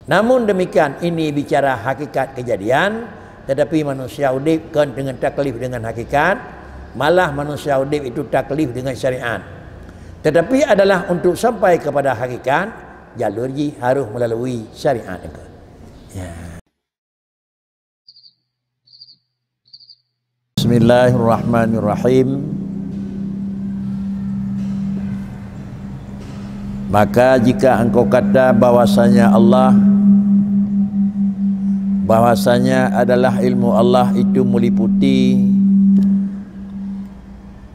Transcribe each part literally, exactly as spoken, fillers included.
Namun demikian, ini bicara hakikat kejadian, tetapi manusia udeb kon dengan taklif dengan hakikat, malah manusia udeb itu taklif dengan syariat. Tetapi adalah untuk sampai kepada hakikat, jalur jih harus melalui syariat. Ya. Bismillahirrahmanirrahim. Maka jika engkau kata bahwasanya Allah, bahwasanya adalah ilmu Allah itu meliputi,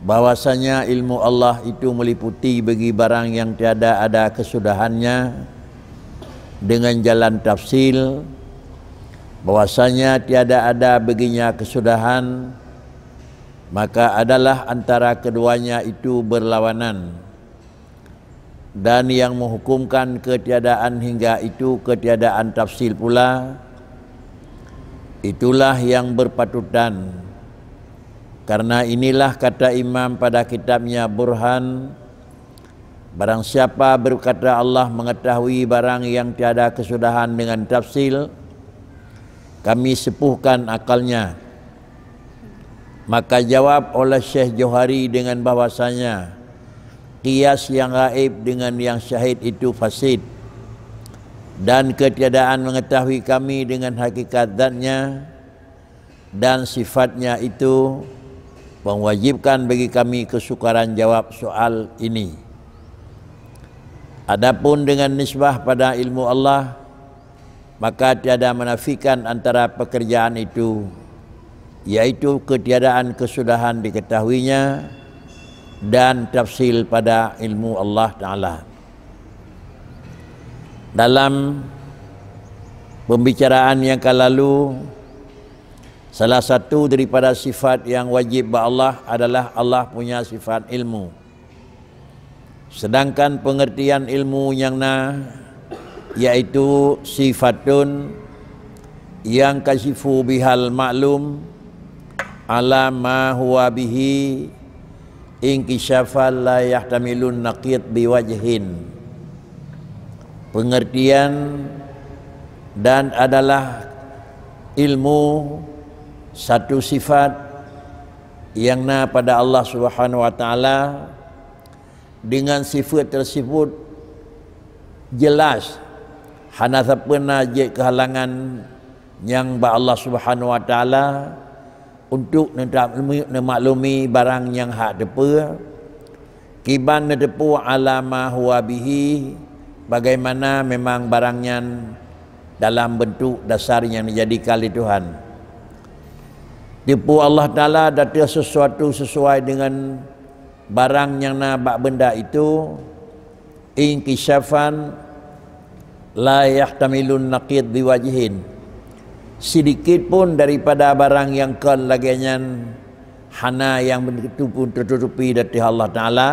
bahwasanya ilmu Allah itu meliputi bagi barang yang tiada ada kesudahannya, dengan jalan tafsil, bahwasanya tiada ada baginya kesudahan, maka adalah antara keduanya itu berlawanan. Dan yang menghukumkan ketiadaan hingga itu ketiadaan tafsil pula, itulah yang berpatutan. Karena inilah kata imam pada kitabnya Burhan, barang siapa berkata Allah mengetahui barang yang tiada kesudahan dengan tafsil, kami sepuhkan akalnya. Maka jawab oleh Syekh Johari dengan bahwasanya qiyas yang gaib dengan yang syahid itu fasid, dan ketiadaan mengetahui kami dengan hakikat zatnya dan sifatnya itu mewajibkan bagi kami kesukaran jawab soal ini. Adapun dengan nisbah pada ilmu Allah, maka tiada menafikan antara pekerjaan itu, yaitu ketiadaan kesudahan diketahuinya dan tafsil pada ilmu Allah Ta'ala. Dalam pembicaraan yang ka lalu, salah satu daripada sifat yang wajib bak Allah adalah Allah punya sifat ilmu. Sedangkan pengertian ilmu nyang na, yaitu sifatun yang kasyifu bihal maklum ala ma huwa bihi inkishafan la yahtamilun naqid biwajhin. Pengertian dan adalah ilmu satu sifat yang na pada Allah Subhanahu wa Ta'ala, dengan sifat tersebut jelas hana sapeue na jeuet keuhalangan nyang bak Allah Subhanahu wa Ta'ala untuk neuta-, neumaklumi barang nyang hak teupeue, kiban neuteupeue ala ma huwa bihi, bagaimana memang barang nyan dalam bentuk dasar nyang dijadikan lé Tuhan. Teupeue Allah Ta'ala dateuh sesuatu sesuai dengan barang nyang na bak benda itu, inkishafan la yahtamilun naqid biwajhin. Sidikit pun daripada barang nyang kon lagée nyan hana nyang beutôi pun teututupi dateuh Allah Ta'ala,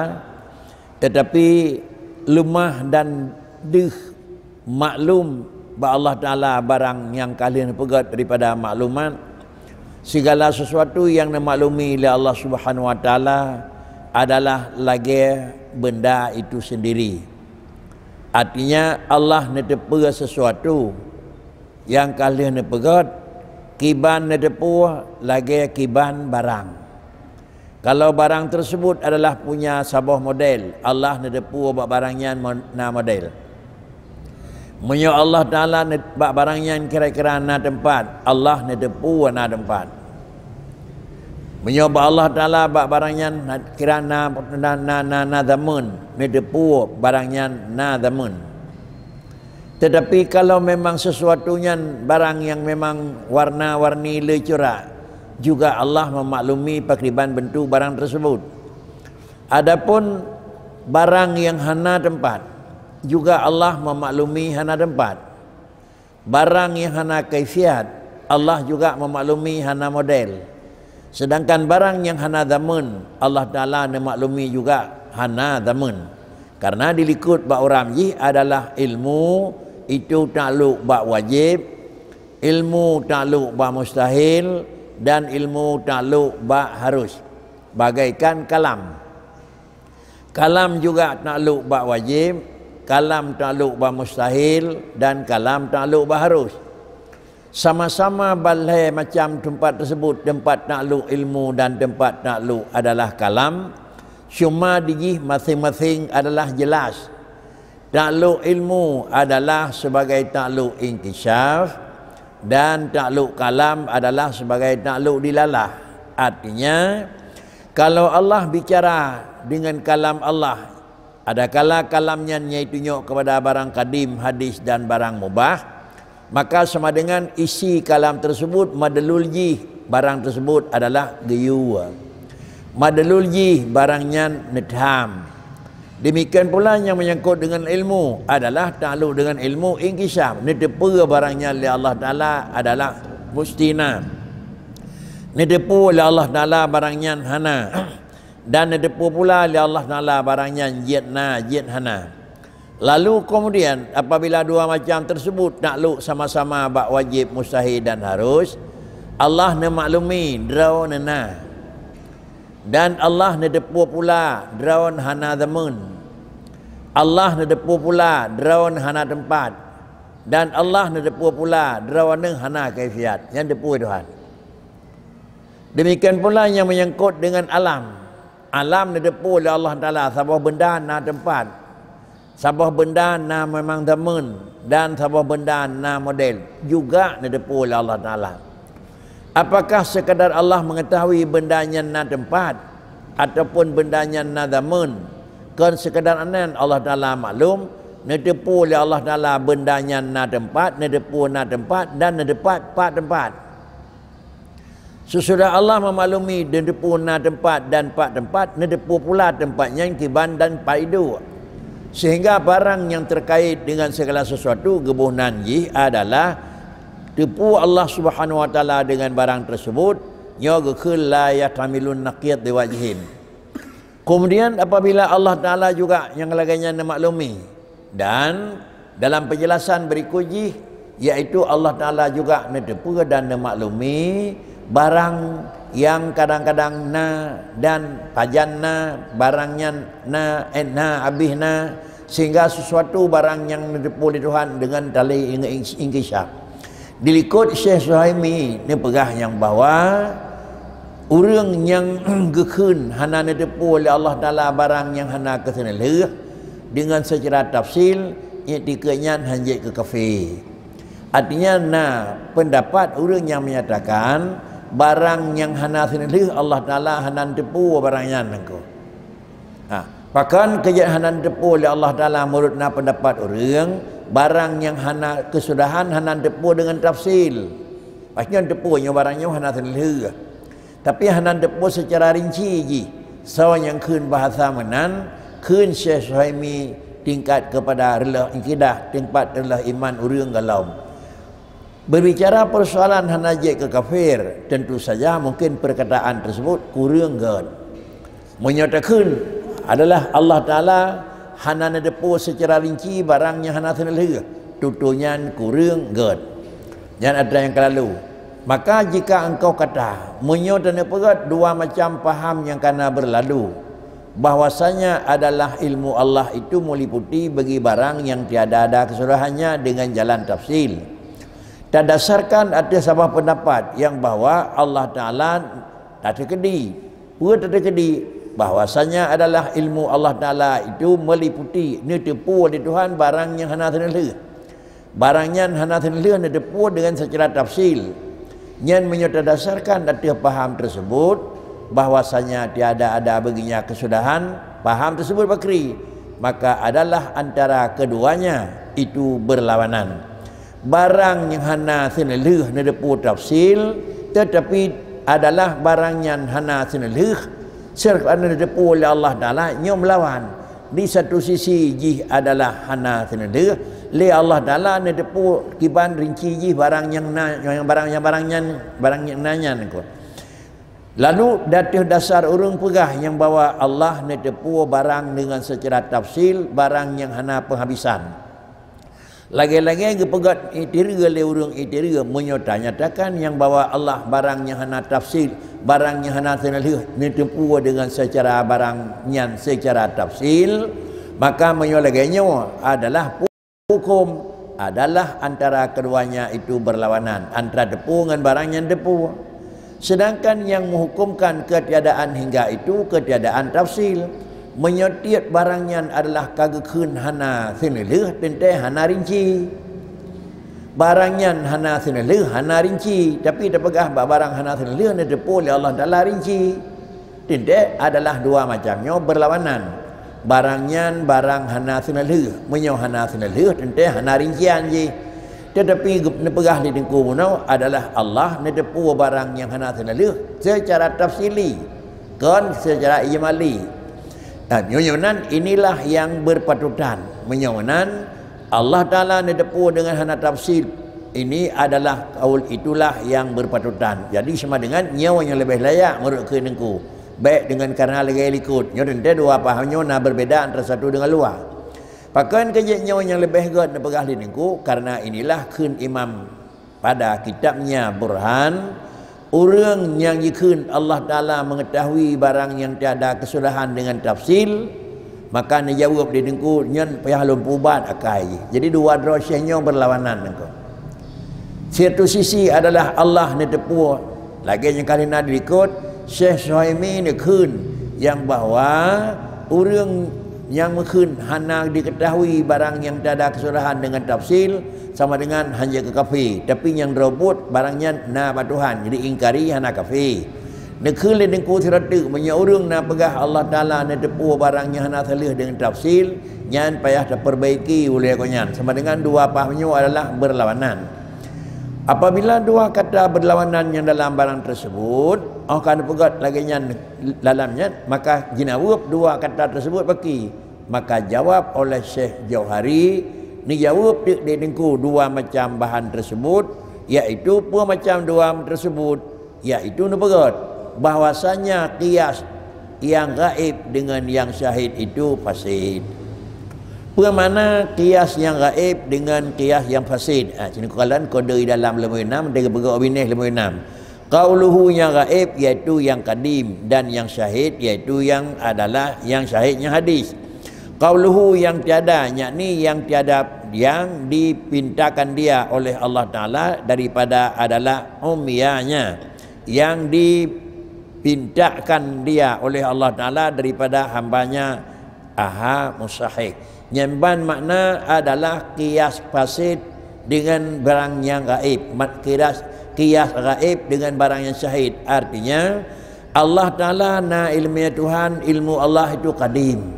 tetapi leumah dan deuh maklum bak Allah Ta'ala barang nyang ka lheueh neupeugét daripada maklumat. Segala sesuatu nyang neumaklumi lé Allah Subhanahu wa Ta'ala adalah lagée benda itu sendiri. Artinya, Allah neuteupeue sesuatu nyang ka lheueh neupeugét, kiban neuteupeue lagée kiban barang. Kalau barang tersebut adalah punya saboh model, Allah neuteupeue bak barang nyan mon-, na model. Meunyoe Allah Ta'ala ne-, bak barang nyan kira-kira na teumpat, Allah neuteupeue na teumpat. Meunyoe bak Allah Ta'ala bak barang nyan na, kira na, na, na, na, na zameun, neuteupeue barang nyan na zameun. Tetapi kalau memang sesuatu nyan barang nyang memang warna-warni le corak, juga Allah memaklumi pakriban bentuk barang tersebut. Adapun barang nyang hana teumpat, juga Allah memaklumi hana teumpat. Barang nyang hana kaifiat, Allah juga memaklumi hana model. Sedangkan barang nyang hana zameun, Allah Ta'ala neumaklumi juga hana zameun. Karena dilikot bak uram jih adalah ilmu itu takluk bak wajib, ilmu takluk bak mustahil, dan ilmu takluk bak harus. Bagaikan kalam. Kalam juga takluk bak wajib, Kalam taklok bak mustahil dan kalam taklok bak harus. Sama-sama bak lhée macam teumpat teuseubut, teumpat taklok ilmu dan teumpat taklok adalah kalam, cuma di jih maséng-maséng adalah jeulaih. Taklok ilmu adalah sibagai taklok inkisyaf dan taklok kalam adalah sibagai taklok dilalah. Artinya, kalau Allah bicara dengan kalam Allah, adakala kalam nyan nyang jitunyok keupada barang kadim, hadis dan barang mubah, maka sama dengan isi kalam teuseubut madlul jih barang teuseubut adalah geuyue. Madlul jih barang nyan neutham. Demikian pula nyang meunyangkot dengan ilmu adalah taklok dengan ilmu inkisyaf. Neuteupeue barang nyan lé Allah Taala adalah musti na. Neuteupeue lé Allah Taala barang nyan hana. Dan neuteupeue pula lé Allah Taala barang nyan jeuet na, jeuet hana. Lalu keumudian, apabila dua macam teuseubut taklok sama-sama bak wajéb, mustahil dan harus, Allah neumaklumi droeneuh na. Dan Allah neuteupeue pula droeneuh hana zameun. Allah neuteupeue pula droeneuh hana teumpat. Dan Allah neuteupeue pula droeneuh hana kaifiat. Nyan teupeue Tuhan. Demikian pula nyang meunyangkot dengan alam. Alam neuteupeue lé Allah Taala, saboh beunda na teumpat, saboh beunda na memang zameun, dan saboh beunda na model, juga neuteupeue lé Allah Taala. Apakah sekadar Allah mengetahui beunda nyan na teumpat, ataupun beunda nyan na zameun? Kon sekadar nyan Allah Taala maklum, neuteupeue lé Allah Taala beunda nyan na teumpat, neuteupeue na teumpat, dan neuteupat pat teumpat. Sesudah Allah memaklumi neuteupeue na teumpat dan pat teumpat, neuteupeue pula teumpat nyan kiban dan pat iduek. Sehingga barang nyang terkait dengan segala sesuatu geuboh nan jih adalah teupeue Allah Subhanahu Wa Taala dengan barang tersebut, nyoe geukheun la yahtamilun naqid li wajhin. Kemudian apabila Allah Taala juga nyang lagée nyan neumaklumi, dan dalam penjelasan berikut jih, yaitu Allah Taala juga neuteupeue dan neumaklumi barang nyang kadang-kadang na dan pajan na, barang nyan na, eh, na, abéh na, sehingga sesuatu barang nyang neuteupeue lé Tuhan dengan tali ing-, ing-, ingkisyaf. Dilikot Syekh Suhaimi neupeugah nyang bahwa ureuëng nyang geukheun hana neuteupeue lé Allah Taala barang nyang hana keuseuneuh lheueh dengan seucara tafsil, iktikeuet nyan hanjeuet keu kafé. Artinya na pendapat ureuëng nyang menyatakan barang nyang hana seuneuh lheueh Allah Taala hana neuteupeue barang nyan nangko. Ha, pakon keujeuet hana neuteupeue lé Allah Taala meunurot na pendapat ureuëng, barang nyang hana keusudahan hana neuteupeue deungon tafsil. Pastinya neuteupeue nyoe barang nyoe hana seuneuh lheueh. Tapi hana neuteupeue seucara rinci jih. Soe nyang kheun bahasa meunan, kheun Syekh Suhaimi tingkat keupada reuloh ikidah, tingkat reuloh iman ureuëng golom. Berbicara persoalan hana jeuet keu kafir, tentu saja mungkin perkataan tersebut kureueng gét. Meunyoe takheun adalah Allah Taala hana neuteupeue seucara rinci barang nyang hana seuneuh lheueh, tutoe nyan kureueng gét. Nyan atra nyang ka lalu. Maka jika engkau kata, meunyoe taneupeugét dua macam paham nyang kana beurlalu, bahwasanya adalah ilmu Allah itu meuliputi bagi barang nyang tiada ada kesudahannya dengan jalan tafsil. Tadasarkan ateueh saboh peundapat nyang bahwa Allah Taala tateukeudi. Peue tateukeudi? Bahwasanya adalah ilmu Allah Taala itu meuliputi, neuteupeue lé Tuhan barang nyang hana seuneuh lheueh. Barang nyan hana seuneuh lheueh neuteupeue deungon seucara tafsil. Nyan meunyoe tadasarkan ateueh paham tersebut, bahwasanya tiada ada baginya kesudahan, paham tersebut bakri, maka adalah antara keduanya itu berlawanan. Barang nyang hana seuneuh lheueh neuteupeue tafsil, tetapi adalah barang nyan hana seuneuh lheueh, serta neuteupeue lé Allah Taala nyoe meulawan. Di satu sisi jih adalah hana seuneuh lheueh, lé Allah Taala neuteupeue kiban rinci jih barang nyang na, nyang barang, nyang barang nyan, barang nyang na nyan kon. Lalu, ateueh dasar ureuëng peugah nyang bahwa Allah neuteupeue barang deungon seucara tafsil, barang nyang hana peunghabisan. Lagée-lagée geupeugét iktiraf lé ureuëng iktiraf meunyoe tanyatakan nyang bahwa Allah barang nyang hana tafsil, barang nyang hana seuneuh lheueh neuteupeue deungon seucara barang nyan seucara tafsil, Maka meunyoe lagée nyoe adalah huköm, adalah antara keduanya itu berlawanan, antara teupeu ngon barang nyang teupeu. Sedangkan nyang menghukumkan ketiadaan hingga itu ketiadaan tafsil. Meunyoe tieb barang nyan adalah ka geukheun hana seuneulheueh, teuntée hana rinci. Barang nyan hana seuneulheueh, hana rinci, tapi tapeugah bak barang hana seuneulheueh neuteupeu lé Allah Taala rinci. Teuntée adalah dua macam nyoe berlawanan. Barang nyan barang hana seuneulheueh. Meunyoe hana seuneulheueh, teuntée hana rincian jih. Tetapi geup-, neupeugah lé Teungku bunoe adalah Allah neuteupeu barang nyang hana seuneulheueh secara tafsili, kon secara ijmali. Dan nyoe nan inilah yang berpatutan. Meunyoe nan Allah Taala neuteupeu dengan hana tafsil, ini adalah kaul itulah yang berpatutan. Jadi sama dengan nyoe nyang leubeh layak menurut keu Teungku. Baik dengan karena lagée likot. Nyoe teuntée dua paham nyoe na berbeda antara satu dengan luwa. Pakon keu jeuet nyoe nyang leubeh gét neupeugah lé Teungku, karena inilah kheun imam pada kitabnya Burhan, ureuëng nyang jikheun Allah Taala mengetahui barang nyang tiada kesalahan dengan tafsil, maka neujaweueb lé Teungku nyan payah lom peuubat akai jih. Jadi dua droe syeh nyoe berlawanan Teungku. Satu sisi adalah Allah neuteupeu, lagée nyang ka lheueh na dilikot, Syekh Suhaimi neukheun nyang bahwa ureuëng nyang meukheun hana diketahui barang nyang tiada kesalahan dengan tafsil, sama dengan hanjeuet keu kafé. Tapi nyang droe buet barang nyan na bak Tuhan, jadi ingkari hana kafé. Neukheun lé Teungku sidroe teuk, meunyoe ureuëng na peugah Allah Taala neuteupeu barang nyang hana seuneulheueh dengan tafsil, nyan payah tapeurbaiki ulée gobnyan. Sama dengan dua paham nyoe adalah berlawanan. Apabila dua kata berlawanan nyang dalam barang tersebut, oh ka neupeugét lagée nyan dalam nyan, maka jinaweueb dua kata tersebut baki. Maka jawab oleh Syekh Jauhari, neujaweueb teuk lé Teungku dua macam bahan tersebut, yaitu peue macam dua tersebut, yaitu neupeugét bahwasanya qiyas nyang gaéb dengan nyang syahid itu fasid. Peue makna qiyas nyang gaéb dengan qiyas nyang fasid? Ha, sinoe kalon kode di dalam leumui enam, teupeugét binéh leumui enam. Qauluhu nyang gaéb yaitu nyang kadim dan nyang syahid yaitu nyang adalah nyang syahid nyang hadis. Qauluhu nyang tiada, yakni nyang tiada yang dipintakan dia oleh Allah Taala daripada adalah umyanya, yang dipintakan dia oleh Allah Taala daripada hambanya Aha, mustahik. Nyan ban makna adalah qiyas fasid dengan barang nyang gaib. Mat qiyas, qiyas gaib dengan barang nyang syahid. Artinya, Allah Taala na ilmu Tuhan, ilmu Allah itu kadim.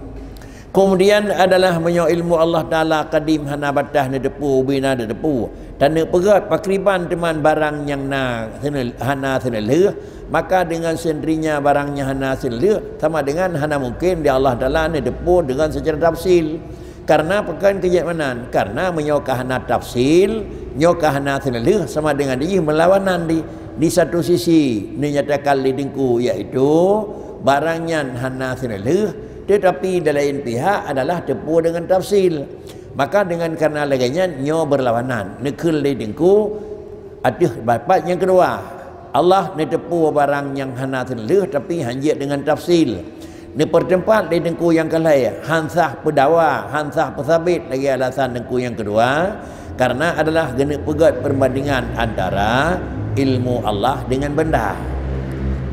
Kemudian adalah meunyoe ilmu Allah Taala kadim hana batas neuteupeue, ubena neuteupeue. Dan neupeugét pakriban teuma barang nyang na seunel-, hana seuneulheueh, maka dengan sendirinya barang nyang hana seuneulheueh sama dengan hana mungken di Allah Taala neuteupeue dengan secara tafsil. Karena pakon keu jeuet meunan? Karena meunyoe ka hana tafsil, nyoe ka hana seuneulheueh sama dengan jih meulawanan di, di satu sisi neunyatakan lé Teungku, yaitu barang nyan hana seuneulheueh, tetapi di laén pihak adalah teupeue dengan tafsil. Maka dengan karena lagée nyan nyoe beurlawanan, neukheun lé Teungku ateueh bapat nyang keudua. Allah neuteupeue barang nyang hana seuneulheueh tapi hanjeuet deungon tafsil. Neupeurteumpat lé Teungku nyang keu lhée, han sah peudawa, han sah peusabet lagée alasan Teungku nyang keudua, karena adalah geuneuk peugét peurbandingan antara ilmu Allah deungon benda.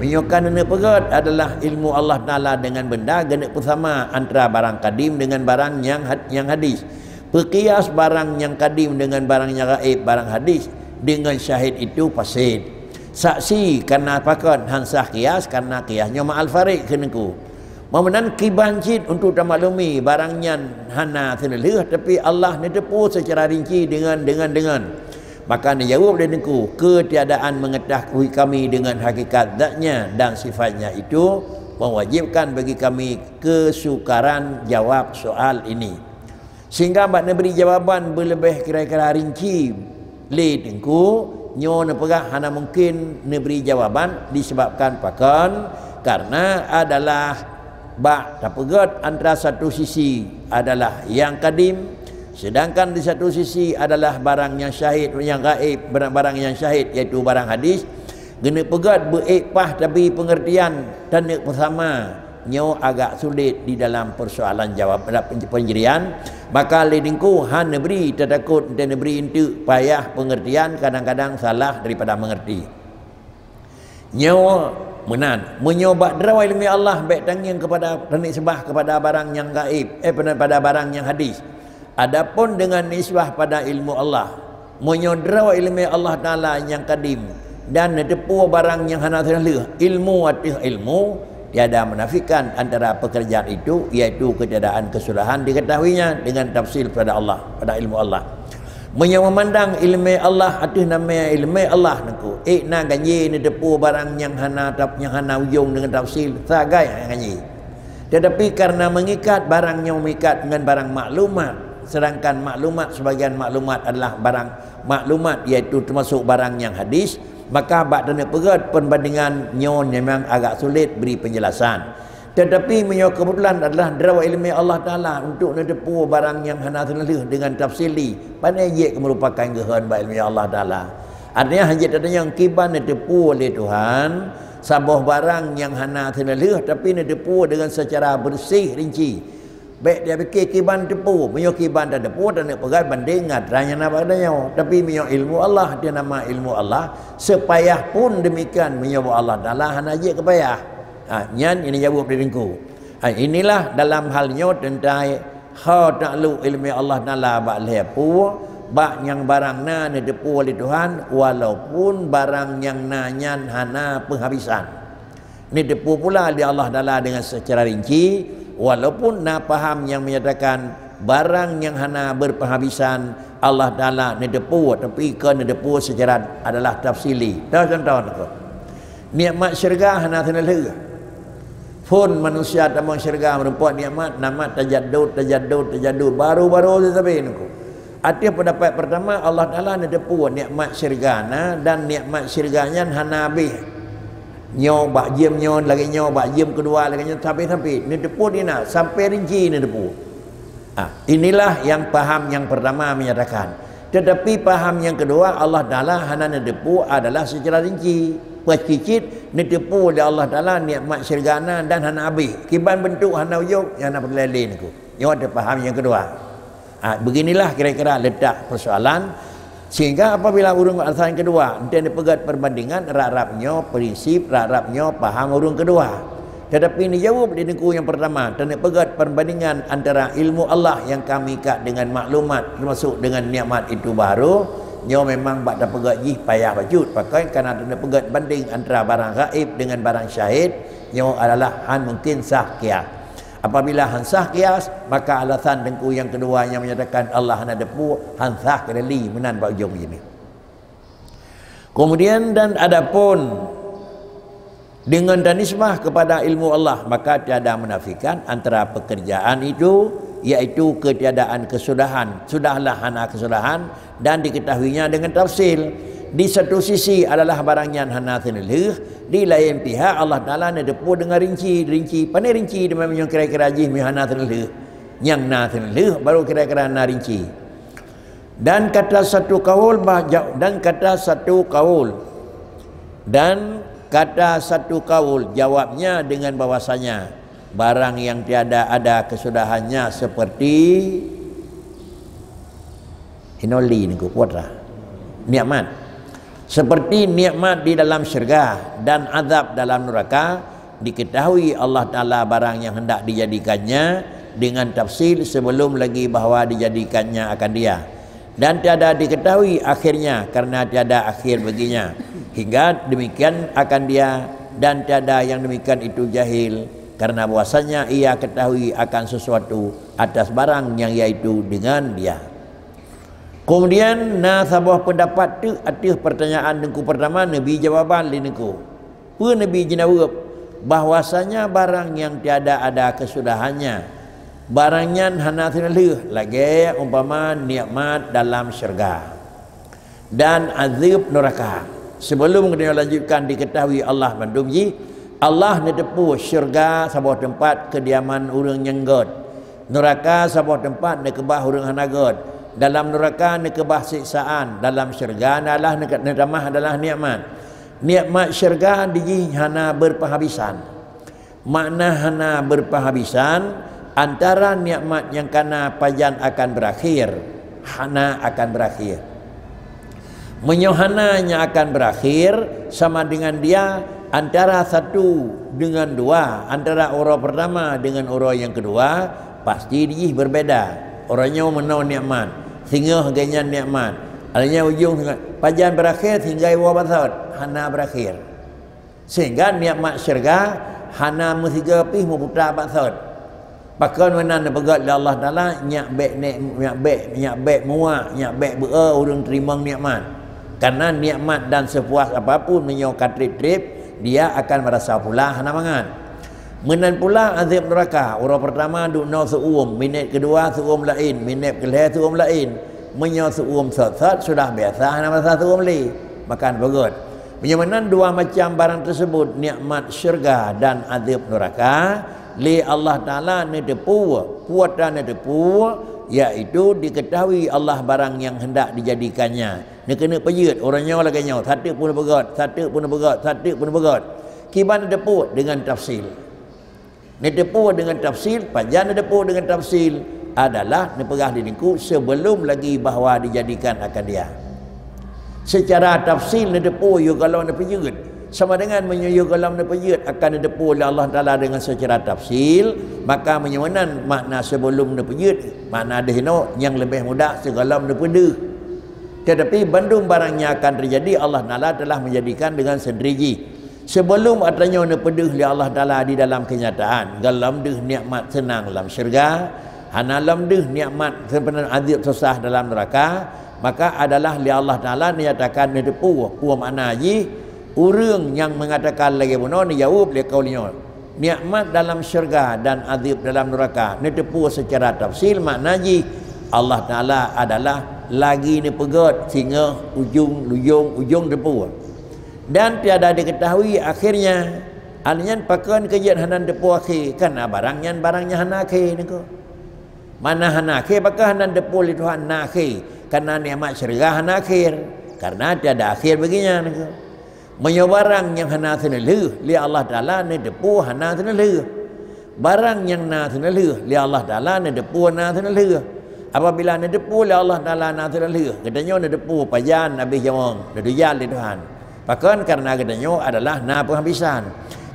Meunyoe ka neuneuk peugét adalah ilmu Allah Taala deungon benda, geuneuk peusama antara barang kadim deungon barang nyang had-, nyang hadis. Peukias barang nyang kadim deungon barang nyang gaib, barang hadis, deungon syahid itu fasid. Saksi karena pakon han sah kias, karena kias nyoe ma'al farid kheun Teungku. Meumeunan kiban cit untuk tamaklumi barang nyan hana seuneulheueh, tapi Allah neuteupeue seucara rinci deungon, deungon, deungon. Maka neujaweueb lé Teungku, ketiadaan mengetahui kami dengan hakikat zatnya dan sifatnya itu mewajibkan bagi kami kesukaran jawab soal ini. Sehingga bak neubri jawaban beuleubeh kira-kira rinci lé Teungku, nyoe neupeugah hana mungken neubri jawaban disebabkan pakon, karena adalah bak tapeugét antara satu sisi adalah nyang kadim, sedangkan di satu sisi adalah barang nyang syahid, nyang gaib, barang-barang nyang syahid, yaitu barang hadis, geuneuk peugét beuék paih tabi peungeurtian taneuk peusama Nyoe agak sulit di dalam persoalan jawab, dalam penjrian. Maka lé Teungku hana bri teutakot, teuneubri enteuk payah pengertian, kadang-kadang salah daripada mengerti. Nyoe meunan, meunyoe bak droe ileumèe Allah bèk tangieng keupada, tanisbah keupada barang nyang gaib, eh, pada, pada barang nyang hadis. Adapun dengan nisbah pada ilmu Allah, meunyoe droe ileumèe Allah Taala nyang kadim dan neuteupeue barang nyang hana teuneulheueh, ilmu ateueh ilmu, tiada menafikan antara pekerjaan itu, yaitu ketiadaan kesudahan diketahuinya dengan tafsil pada Allah, pada ilmu Allah. Meunyoe meumandang ileumèe Allah ateueh nama ileumèe Allah Teungku, ék na ganjé neuteupeue barang nyang hana taf-, nyang hana ujong deungon tafsil, sagai hana ganjé. Tetapi karena mengikat, barang nyoe meuikat ngon barang maklumat, sedangkan maklumat, sebagian maklumat adalah barang maklumat, yaitu termasuk barang nyang hadis, maka bak taneuk peugèt peubandingan nyoe memang agak sulit bri penjelasan. Tetapi meunyoe keubeutulan adalah droe ileumèe Allah Taala untuk neuteupeue barang nyang hana teuneulheueh deungon tafsili, pané jeuet merupakan geuhon bak ileumèe Allah Taala. Artinya, hana jeuet tatanyong kiban neuteupeue lé Tuhan saboh barang nyang hana teuneulheueh, tapi neuteupeue deungon secara bersih rinci. Bèk tapikir kiban teupeue, meunyoe kiban tateupeue, taneuk peugah banding ngon atra nyang na bak geutanyoe. Tapi meunyoe ilmu Allah, ateueh nama ilmu Allah, seupayah pun demikian, meunyoe bak Allah Taala hana jeuet keupayah. Ha, nyan nyang jaweueb lé Teungku. Ha, inilah dalam hal nyoe teuntang ho taklok ileumèe Allah Taala bak lhèe peue, bak nyang barang na neuteupeue lé Tuhan, walaupun barang nyang na nyan hana peuhabisan. Neuteupeue pula lé Allah Taala dengan secara rinci, walaupun na paham nyang menyatakan barang nyang hana berpenghabisan Allah Taala neuteupeue, tapi kon neuteupeue secara adalah tafsili. Toh contoh Teungku. Nikmat syeuruga hana teuneulheueh. Phôn manusia tamong syeuruga meureumpok nikmat, nikmat tajaddud, tajaddud, tajaddud, baru-baru teutabé Teungku. Ateueh pendapat pertama, Allah Taala neuteupeue nikmat syeuruga na dan nikmat syeuruga nyan hana habéh. Nyoe bak jeuem nyoe lagèe nyoe, bak jeuem keudua lagèe nyoe, sampai-sampai neuteupeue di na, sampai rinci neuteupeue. Ah, inilah yang paham yang pertama menyatakan. Tetapi paham yang kedua, Allah Taala hana neuteupeue adalah secara rinci. Peucicit neuteupeue lé Allah Taala nikmat syeuruga na dan hana habéh. Kiban beuntuk hana ujông, nyang na peureulèe lé Teungku. Nyoe adalah paham yang kedua. Ha, beginilah kira-kira letak persoalan. Sehingga apabila ureueng alasan kedua, enteuk neupeugèt perbandingan, rab-rab nyoe prinsip, rab-rab nyoe paham ureueng kedua. Tetapi neujaweueb di Teungku nyang pertama, taneuk peugèt perbandingan antara ilmu Allah nyang ka meuikat dengan maklumat, termasuk dengan nikmat itu baru, nyoe memang bak tapeugèt jih payah bacut. Pakon? Karena taneuk peugèt banding antara barang gaib dengan barang syahid, nyoe adalah han mungkin sah kias. Apabila han sah kias, maka alasan Teungku nyang kedua nyang menyatakan Allah hana teupeu, han sah keudali meunan bak ujông jih. Kemudian, dan adapun dengan tanisbah kepada ilmu Allah, maka tiada menafikan antara pekerjaan itu, yaitu ketiadaan kesudahan. Sudahlah hana kesudahan, dan diketahuinya dengan tafsil. Di satu sisi adalah barang nyan hana teuneulheueh, di laén pihak Allah Taala neuteupeue deungon rinci, rinci. Pane rinci? Di meunyoe kira-kira jih meuhana teuneulheueh. Nyang na teuneulheueh baru kira-kira na rinci. Dan kata satu kaul bah-, ja-, dan kata satu kaul, dan kata satu kaul jawabnya dengan bahwasanya barang yang tiada ada kesudahannya seperti Hinoli Teungku, putra. Nikmat. Seperti nikmat di dalam syurga dan azab dalam neraka, diketahui Allah Taala barang yang hendak dijadikannya dengan tafsil sebelum lagi bahwa dijadikannya akan dia. Dan tiada diketahui akhirnya, karena tiada akhir baginya. Hingga demikian akan dia, dan tiada yang demikian itu jahil, karena bahwasanya ia ketahui akan sesuatu atas barang yang yaitu dengan dia. Kemudian, na saboh pendapat teuk ateueh pertanyaan Teungku pertama, neubi jawaban lé Teungku. Peue neubi jaweueb? Bahwasanya barang nyang tiada ada kesudahannya, barang nyan hana teuneulheueh, lagèe umpama nikmat dalam syurga dan azab neraka. Sebelum geutanyoe lanjutkan, diketahui Allah mandum jih, Allah neuteupeue syurga saboh teumpat keudiaman ureueng nyang gèt. Neraka saboh teumpat neukeubah ureueng hana gèt. Dalam neraka neukeubah siksaan, dalam syurga adalah neuke-, neutamah adalah nikmat. Nikmat syurga dijih hana beupeuhabisan. Makna hana beureupahabisan, antara nikmat nyang kana pajan akan beurakhir, hana akan beurakhir. Meunyoe hana nyang akan beurakhir, sama dengan dia antara satu dengan dua, antara uroe peurtama dengan uroe nyang keudua, pasti jih beubeda. Uroe nyoe meunoe nikmat, singoh geuh nyan nikmat. Akhirnya ujong singoh, pajan beurakhir sehingga iwoe basot, hana beurakhir. Sehingga nikmat syeuruga hana meusigoe pih meuputa bak sot. Pakon meunan neupeugét lé Allah Taala, nyak bék nek, nyak bék, nyak bék muak, nyak bék beu-e ureuëng teurimong nikmat. Karena nikmat dan sepuas apapun meunyoe ka treb-treb, dia akan merasa pula hana mangat. Meunan pula azab neuraka, uroe peurtama duek noe seu-uem, minét keudua seu-uem laén, minét keulhée seu-uem laén. Meunyoe seu-uem sot-sot sudah biasa hana merasa seu-uem lé, maka neupeugét. Meunyoe meunan dua macam barang teusebut, nikmat syeuruga dan azab neuraka, lé Allah Taala neuteupeue, peue ta neuteupeue, yaitu diketahui Allah barang nyang hendak dijadikannya. Neukeuneuk peujeuet, uroe nyoe lagée nyoe, sateuk pun neupeugét, sateuk pun neupeugét, sateuk pun neupeugét. Kiban neuteupeue deungon tafsil. Neuteupeue deungon tafsil, pajan neuteupeue deungon tafsil adalah neupeugah di teungku sebelum lagi bahwa dijadikan akan dia. Secara tafsil neuteupeue yôh gohlom neupeujeuet. Sama dengan meunyoe yôh gohlom neupeujeuet akan neuteupeue lé Allah Taala deungon secara tafsil, maka meunyoe meunan makna sebelum neupeujeuet, makna deuh inoe nyang leubeh mudah sigohlom neupeudeuh. Tetapi bandum barang nyang akan terjadi Allah Taala telah menjadikan dengan sendiri jih. Sebelum atra nyoe neupeudeuh lé Allah Taala di dalam kenyataan, gohlom deuh nikmat seunang lam syeuruga, hana lom deuh nikmat seubeuna azab susah dalam neuraka, maka adalah lé Allah Taala neunyatakan neuteupeue peue makna jih. Ureuëng nyang meungatakan lagée bunoe neujaweueb lé kaul nyoe, nikmat dalam syeuruga dan azab dalam neuraka neuteupeue seucara tafsil makna jih. Allah Taala adalah lagi neupeugét singoh ujong, lujong, ujong teupeue. Dan tiada diketahui akhirnya. Aneuk nyan pakon keu jeuet hana neuteupeue akhé, kana barang nyan, barang nyan hana akhé niko. Mana hana akhé, pakon hana neuteupeue lé Tuhan na akhé, kana nikmat syeuruga hana akhé, karena tiada akhé bagi nyan niko. Meunyoe barang nyang hana seuneulheueh lé Allah Taala neuteupeue hana seuneulheueh. Barang nyang na seuneulheueh lé Allah Taala neuteupeue na seuneulheueh. Apabila neuteupeue lé Allah Taala na seuneulheueh, geutanyoe neuteupeue pajan habéh nyawöng, neuteujan lé Tuhan. Pakon? Karena geutanyoe adalah na peuhabisan.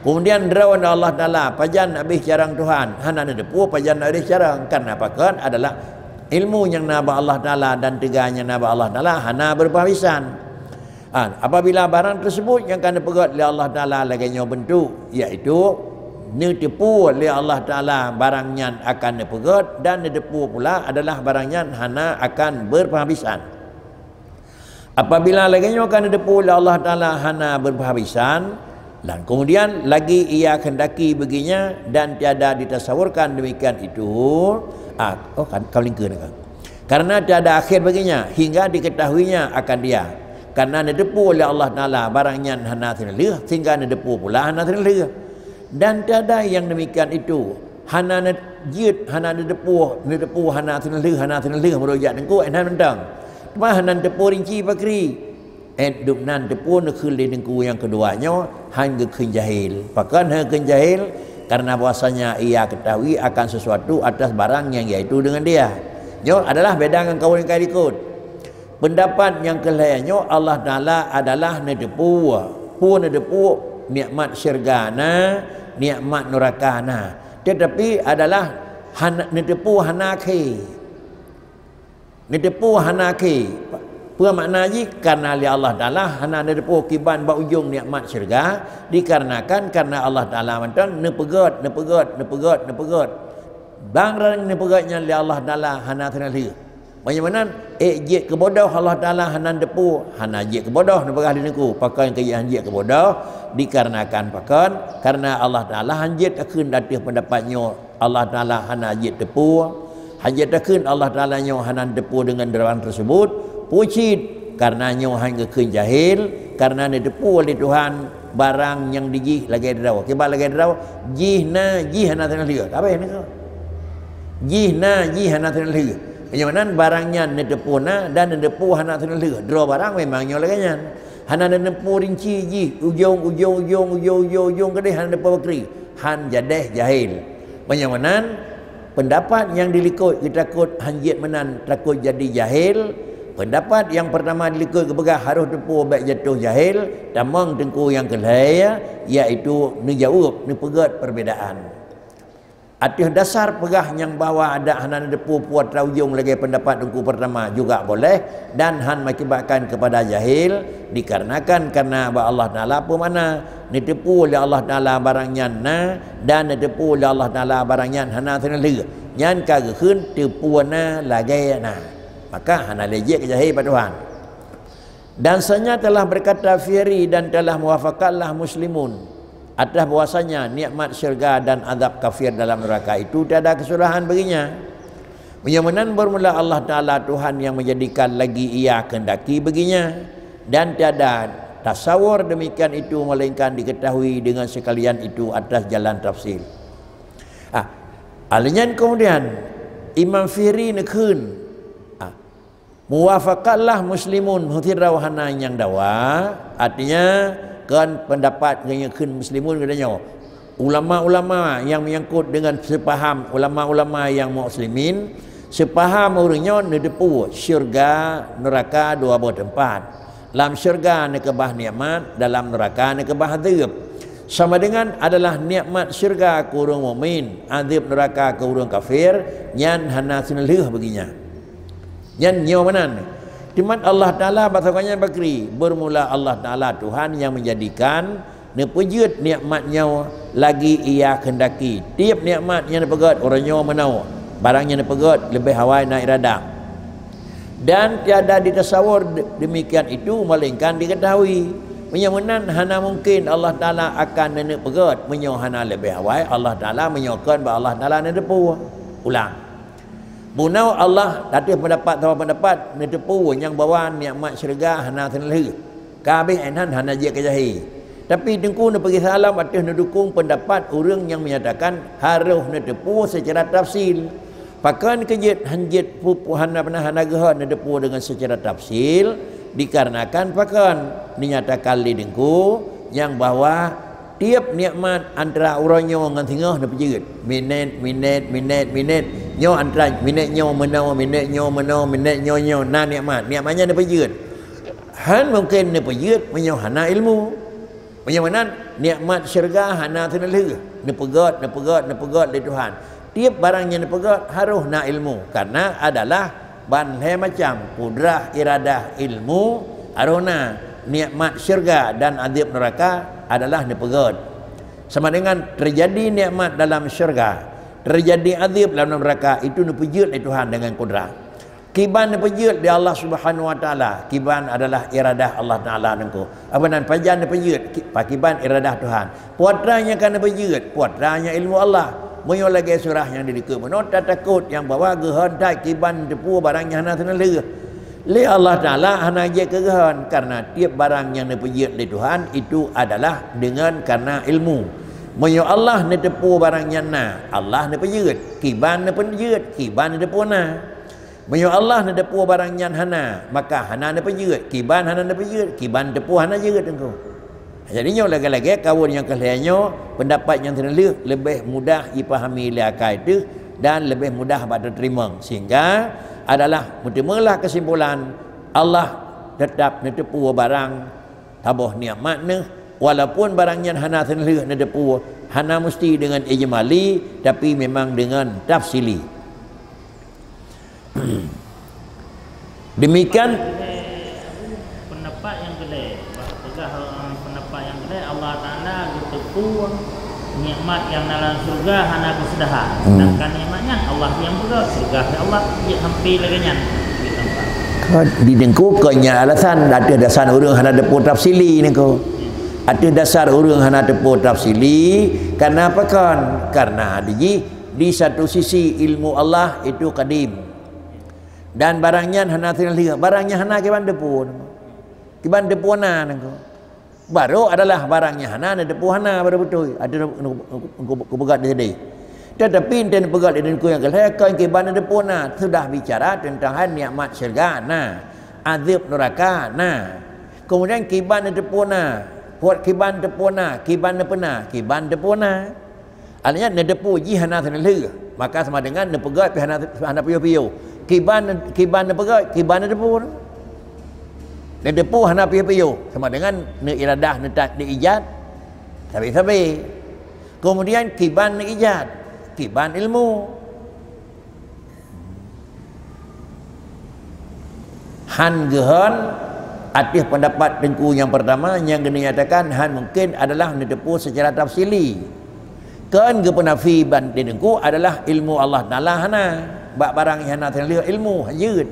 Kemudian droeneuh Allah Taala, pajan habéh carông Tuhan, hana neuteupeue pajan habéh carông. Karena pakon? Adalah ilmu nyang na bak Allah Taala dan teuga nyang na bak Allah Taala hana beupeuhabisan. Ha, apabila barang teusebut nyang ka neupeugét lé Allah Taala lagée nyoe beuntuk, yaitu neuteupeue lé Allah Taala barang nyan akan neupeugét dan neuteupeue pula adalah barang nyan hana akan beupeuhabisan. Apabila lagée nyoe ka neuteupeue lé Allah Taala hana beupeuhabisan, dan kemudian lagi ia kehendaki baginya dan tiada ditasawurkan demikian itu, ah, oh, kan, ka lingkeue kan. Karena tiada akhir baginya, hingga diketahuinya akan dia. Karena neuteupeue lé Allah Taala barang nyan hana seuneulheueh, sehingga neuteupeue pula hana seuneulheueh. Dan tiada yang demikian itu, hana neujeuet, hana neuteupeue, neuteupeue hana seuneulheueh, hana seuneulheueh meurojak teungku, eh, hana mantong. Teuma hana neuteupeue rinci pakri. Eh, dum nan teupeu neukheun lé teungku nyang keudua nyoe, han geukheun jahil. Pakon han geukheun jahil? Karena bahwasanya ia ketahui akan sesuatu atas barang yang yaitu dengan dia. Nyoe adalah beda ngon kaul nyang ka likot. Peundapat nyang keu lhée nyoe, Allah Taala adalah neuteupeue. Peue neuteupeue? Nikmat syeuruga na, nikmat neuraka na. Tetapi adalah hana, neuteupeue hana akhé. Neuteupeue hana akhé. Peue makna jih? Karena lé Allah Taala hana neuteupeue kiban bak ujong nikmat syeuruga, dikarenakan karena Allah Taala mantong neupeugét, neupeugét, neupeugét, neupeugét. Barang neupeugét nyan lé Allah Taala hana seuneulheueh. Meunyoe meunan, ék jeuet keu bodoh Allah Taala hana neuteupeue, hana jeuet keu bodoh neupeugah lé teungku. Pakon keu jih han jeuet keu bodoh? Dikarenakan pakon? Karena Allah Taala han jeuet takheun ateueh peundapat nyoe. Allah Taala hana jeuet teupeue. Han jeuet takheun Allah Taala nyoe hana neuteupeue deungon droe teusebut. Peue cit? Karena nyoe han geukheun jahil, karena neuteupeue lé Tuhan barang nyang dijih lagée droe. Kiban lagée droe, jih na, jih hana seuneulheueh. Ka habéh niko. Jih na, jih hana seuneulheueh. Meunyoe meunan barang nyan neuteupeue na dan neuteupeue hana seuneulheueh. Droe barang memang nyoe lagée nyan. Hana neuteupeue rinci jih, ujong, ujong, ujong, ujong, ujong, ujong keudeh hana neuteupeue pakri. han jadeh jahil. Meunyoe meunan, peundapat nyang dilikot geutakot han jeuet meunan takot jadi jahil. Peundapat nyang peurtama dilikot geupeugah harôh teupeu bék jatoh jahil, tamong teungku nyang keu lhée, yaitu neujaweueb, neupeugét perbedaan. Ateueh dasar peugah nyang bahwa adak hana neuteupeue peue atra ujong lagée peundapat teungku peurtama juga boleh dan han mengakibatkan kepada jahil, dikarenakan karena bak Allah Taala peue makna neuteupeue lé Allah Taala barang nyan na dan neuteupeue lé Allah Taala barang nyan hana seuneulheueh, nyan ka geukheun teupeue na lagée na, maka hana lé jeuet keu jahil bak Tuhan. Dan sanya telah berkata Fihri dan telah muwafaqatlah Muslimun atas bahwasanya nikmat syurga dan azab kafir dalam neraka itu tiada kesalahan baginya. Meunyoe meunan bermula Allah Taala Tuhan yang menjadikan lagi ia kehendaki baginya, dan tiada tasawur demikian itu melainkan diketahui dengan sekalian itu atas jalan tafsil. Ah, aleuh nyan kemudian Imam Fihri neukheun, ah, muwafaqatlah Muslimun heuti rau hana nyang dawa, artinya kon peundapat nyang kheun Muslimun geutanyoe. Ulama-ulama nyang menyangkut dengan seupaham ulama-ulama nyang muslimin, seupaham ureuëng nyoe neuteupeue syurga, neuraka dua boh teumpat. Lam syurga neukeubah nikmat, dalam neuraka neukeubah adeueb. Sama dengan adalah nikmat syurga keu ureuëng mukmin, adeueb neuraka keu ureuëng kafir, nyan hana seuneulheueh bagi nyan. Nyan nyoe meunan. Teuma Allah Taala bak saboh nyan bakri, bermula Allah Taala Tuhan yang menjadikan neupeujeuet nikmat nyoe lagi ia kehendaki. Tieb nikmat nyang neupeugét uroe nyoe meunoe, barang nyang neupeugét leubeh awai na iradah. Dan tiada ditasawur de-, demikian itu melainkan diketahui. Meunyoe meunan hana mungkin Allah Taala akan neuneuk peugét meunyoe hana leubeh awai Allah Taala meunyoe kon bak Allah Taala neuteupeue. Ulang. Bunoe Allah ateueh peundapat saboh peundapat neuteupeue nyang bahwa nikmat syeuruga hana seuneulheueh. Ka habéh inan hana jeuet keu jahé. Tapi teungku neupeugisa lom ateueh neudukong peundapat ureuëng nyang menyatakan harôh neuteupeue seucara tafsil. Pakon keu jeuet han jeuet pu-, pu-, hana, hana geuhon neuteupeue deungon seucara tafsil? Dikarenakan pakon? Neunyatakan lé teungku nyang bahwa tieb nikmat antara uroe nyoe ngon singoh neupeujeuet. Minét, minét, minét, minét. Nyoe antara minét nyoe meunoe, minét nyoe meunoe, minét nyoe nyoe na nikmat. Nikmat nyan neupeujeuet. Han mungken neupeujeuet meunyoe hana ilmu. Meunyoe meunan, nikmat syeuruga hana seuneulheueh. Neupeugét, neupeugét, neupeugét lé Tuhan. Tieb barang nyang neupeugét harôh na ilmu, karena adalah ban lhée macam, kudrah, iradah, ilmu, harôh na. Nikmat syeuruga dan adeueb neuraka adalah neupeugét. Sama dengan teujadi nikmat dalam syeuruga, teujadi adeueb dalam neuraka, itu neupeujeuet lé Tuhan deungon kudrah. Kiban neupeujeuet lé Allah Subhanahu Wa Taala, kiban adalah iradah Allah Taala teungku. Apa nan pajan neupeujeuet, ki-, pakiban iradah Tuhan. Putra nyang ka neupeujeuet, putra nyang ilmu Allah. Meunyoe lagée surah nyang di likot bunoe, tatakot nyang bahwa geuhon that kiban neuteupeue barang nyang hana seuneulheueh. Lé Allah Taala hana jeuet keu geuhon, karena tieb barang nyang neupeujeuet lé Tuhan itu adalah deungon karena ilmu. Meunyoe Allah neuteupeue barang nyang na, Allah neupeujeuet, kiban neupeujeuet, kiban neuteupeue na. Meunyoe Allah neuteupeue barang nyan hana, maka hana neupeujeuet, kiban hana neupeujeuet, kiban teupeue hana jeuet teungku. Jadi nyoe lagée-lagée kawan nyang keu lhée nyoe, peundapat nyang seuneulheueh leubeh mudah jipahami lé akai teuh dan leubeh mudah bak teuteurimong, sehingga adalah meuteumeulah keusimpulan, Allah teutap neuteupeue barang saboh nikmat neuh, walaupun barang nyan hana seuneulheueh neuteupeue, hana musti deungon ijmali, tapi memang deungon tafsili. Demikian. Pendapat nyang keudeh, bah peugah, eh, pendapat nyang keudeh, Allah Taala geuteupeue nikmat nyang na lam syeuruga hana geuseudaha. Hmm. Sedangkan nikmat nyan Allah nyang peugah, syeuruga keu Allah, jeuet sampai lagée nyan. Kan di teungku kon nyan alasan ateueh dasar ureuëng hana teupeue tafsili teungku. Ateueh dasar ureuëng hana teupeue tafsili, karena apa kon? Karena di jih di satu sisi ilmu Allah itu kadim. Dan barang nyan hana seuneulheueh, barang nyan hana kiban teupeue. Kiban teupeue na teungku. Baru adalah barang nyang hana neuteupeue hana baru beutôi. Ada kupeugah di sini. Tetapi enten peugah di teungku nyang keu lhée kon kiban neuteupeue na, sudah bicara tentang hai nikmat syeuruga na, azeueb neuraka na. Kemudian kiban neuteupeue na, buet kiban teupeue na, kiban neupeuna, kiban teupeue na. Artinya, neuteupeue jih hana seuneulheueh, maka sama dengan neupeugét pih hana, hana piôh-piôh. Kiban, kiban neupeugét, kiban neuteupeue. Neuteupeue hana piôh-piôh, sama dengan neuiradah, neuta-, neuijat, sabe-sabe. Kemudian, kiban neuijat, kiban ilmu. Han geuhon ateueh pendapat teungku nyang pertama nyang geunyatakan han mungkin adalah neuteupeue secara tafsili. Kon geupeunafi ban teungku adalah ilmu Allah Taala hana, bak barang nyang hana teulihat ilmu, hanjeuet.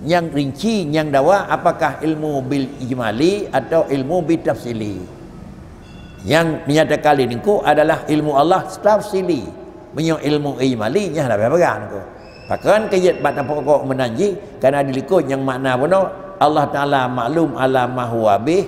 Nyang rinci, nyang dawa apakah ilmu bil ijmali atau ilmu bil tafsili. Nyang dinyatakan lé teungku adalah ilmu Allah tafsili. Meunyoe ilmu ijmali, nyan hana payah peugah teungku. Pakon keujeuet bat tapokok meunan jih, karena di likot nyang makna bunoe, Allah Taala maklum ala ma huwa bih,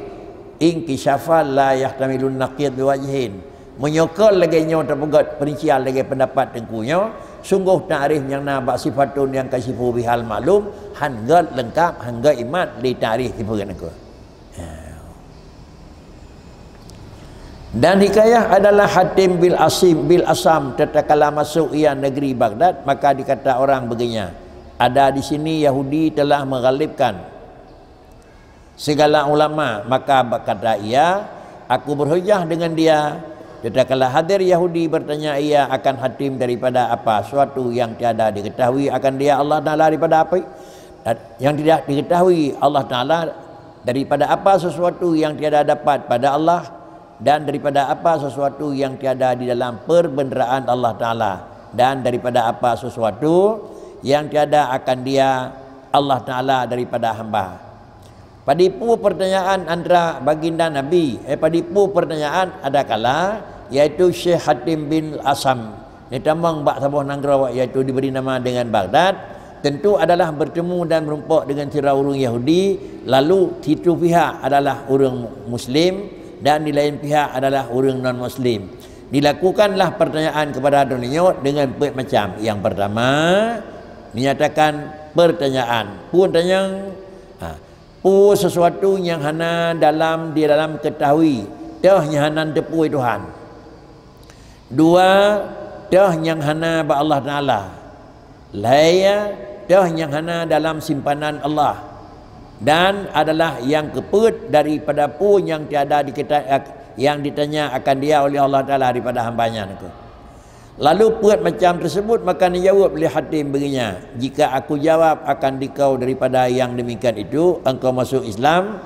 inkisyafa la yahtamilun naqid biwajhin. Meunyoe kon lagée nyoe tapeugét perincian lagée pendapat teungku nyoe, sunggoh takrif nyang na bak sifatun yang kasifu bihal maklum, han gét leungkap, han gét imat lé takrif sipeugét teungku. Dan hikayah adalah Hatim bil Asim, bil Asam, tatkala masuk ia negeri Baghdad, maka dikata orang begenya, "Ada di sini Yahudi telah menggalibkan segala ulama," maka berkata ia, "Aku berhujah dengan dia." Tatkala hadir Yahudi, bertanya ia akan Hatim daripada apa suatu yang tiada diketahui akan dia Allah Taala daripada api, yang tidak diketahui Allah Taala daripada apa sesuatu yang tiada dapat pada Allah, dan daripada apa sesuatu yang tiada di dalam perbendaraan Allah Taala, dan daripada apa sesuatu yang tiada akan dia Allah Taala daripada hamba. Padipue pertanyaan antara baginda Nabi, eh, padipue pertanyaan adakala, yaitu Syekh Hatim bin Asam. Neutamong bak saboh nanggroe, yaitu diberi nama dengan Baghdad, tentu adalah bertemu dan merumpok dengan sidroe ureuëng Yahudi, lalu situ pihak adalah ureuëng Muslim dan di lain pihak adalah ureuëng non-Muslim. Dilakukanlah pertanyaan kepada droeneueh nyoe dengan peuet macam. Yang pertama, dinyatakan pertanyaan. Peue tanyong? Ha, peue sesuatu nyang hana dalam, di dalam ketahui, toh nyang hana teupeu Tuhan. Dua, toh nyang hana bak Allah Taala. Lhée, toh nyang hana dalam simpanan Allah. Dan adalah nyang keupeuet daripada peue nyang tiada diketa-, nyang ditanya akan dia oleh Allah Taala daripada hamba-Nya nyan. Lalu peuet macam tersebut, maka neujaweueb lé Hatim begenya, "Jika aku jawab akan dikau daripada yang demikian itu, engkau masuk Islam?"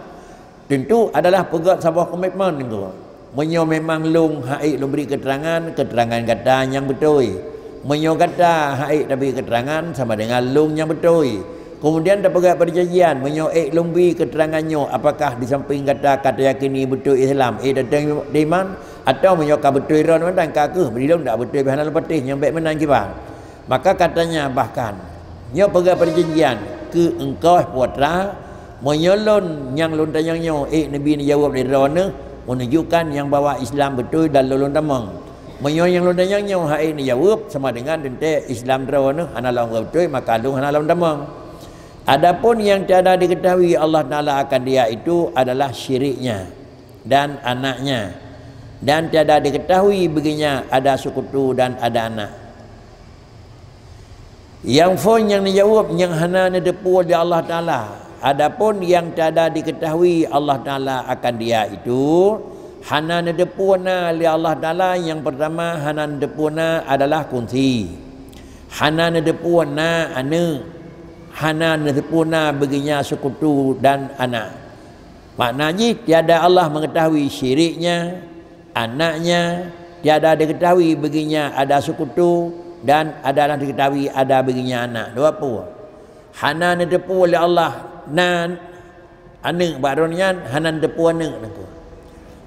Tentu adalah peugét saboh komitmen teungku. Meunyoe memang lôn han ék lôn bri keterangan, keterangan gata nyang beutôi. Meunyoe gata han ék tabri keterangan, sama dengan lôn nyang beutôi. Kemudian tapeugét perjanjian, meunyoe ék lôn bri keterangan nyoe, apakah di samping gata ka tayakini beutôi Islam, ék tateueng iman, atawa meunyoe ka beutôi droe mantong ka kheueh, bri lôn dak beutôi, bah hana lôn patéh, nyang bék meunan kiban. Maka katanya bahkan, nyoe peugah perjanjian keu engkau putra, meunyoe lôn nyang lôn tanyong nyoe ék neubi neujaweueb lé droeneueh, menunjukkan nyang bahwa Islam beutôi dan lôn lôn tamong. Meunyoe nyang lôn tanyong nyoe han ék neujaweueb, sama dengan teuntée Islam droeneueh hana lom beutôi, maka lôn hana lom tamong. Adapun yang tiada diketahui Allah Taala akan dia itu adalah syiriknya dan anaknya, dan tiada diketahui baginya ada sekutu dan ada anak. Nyang phon nyang neujaweueb nyang hana neuteupeue lé Allah Taala. Adapun nyang tiada diketahui Allah Taala akan dia itu, hana neuteupeue na lé Allah Taala, nyang pertama hana neuteupeue na adalah kunci. Hana neuteupeue na aneuëk, hana neuteupeue na baginya sekutu dan anak. Makna jih tiada Allah mengetahui syiriknya, anaknya, tiada diketahui baginya ada sekutu, dan adalah diketahui ada baginya anak. Dua peue. Hana neuteupeue lé Allah na aneuëk bak droeneueh nyan, hana neuteupeue aneuëk nyan.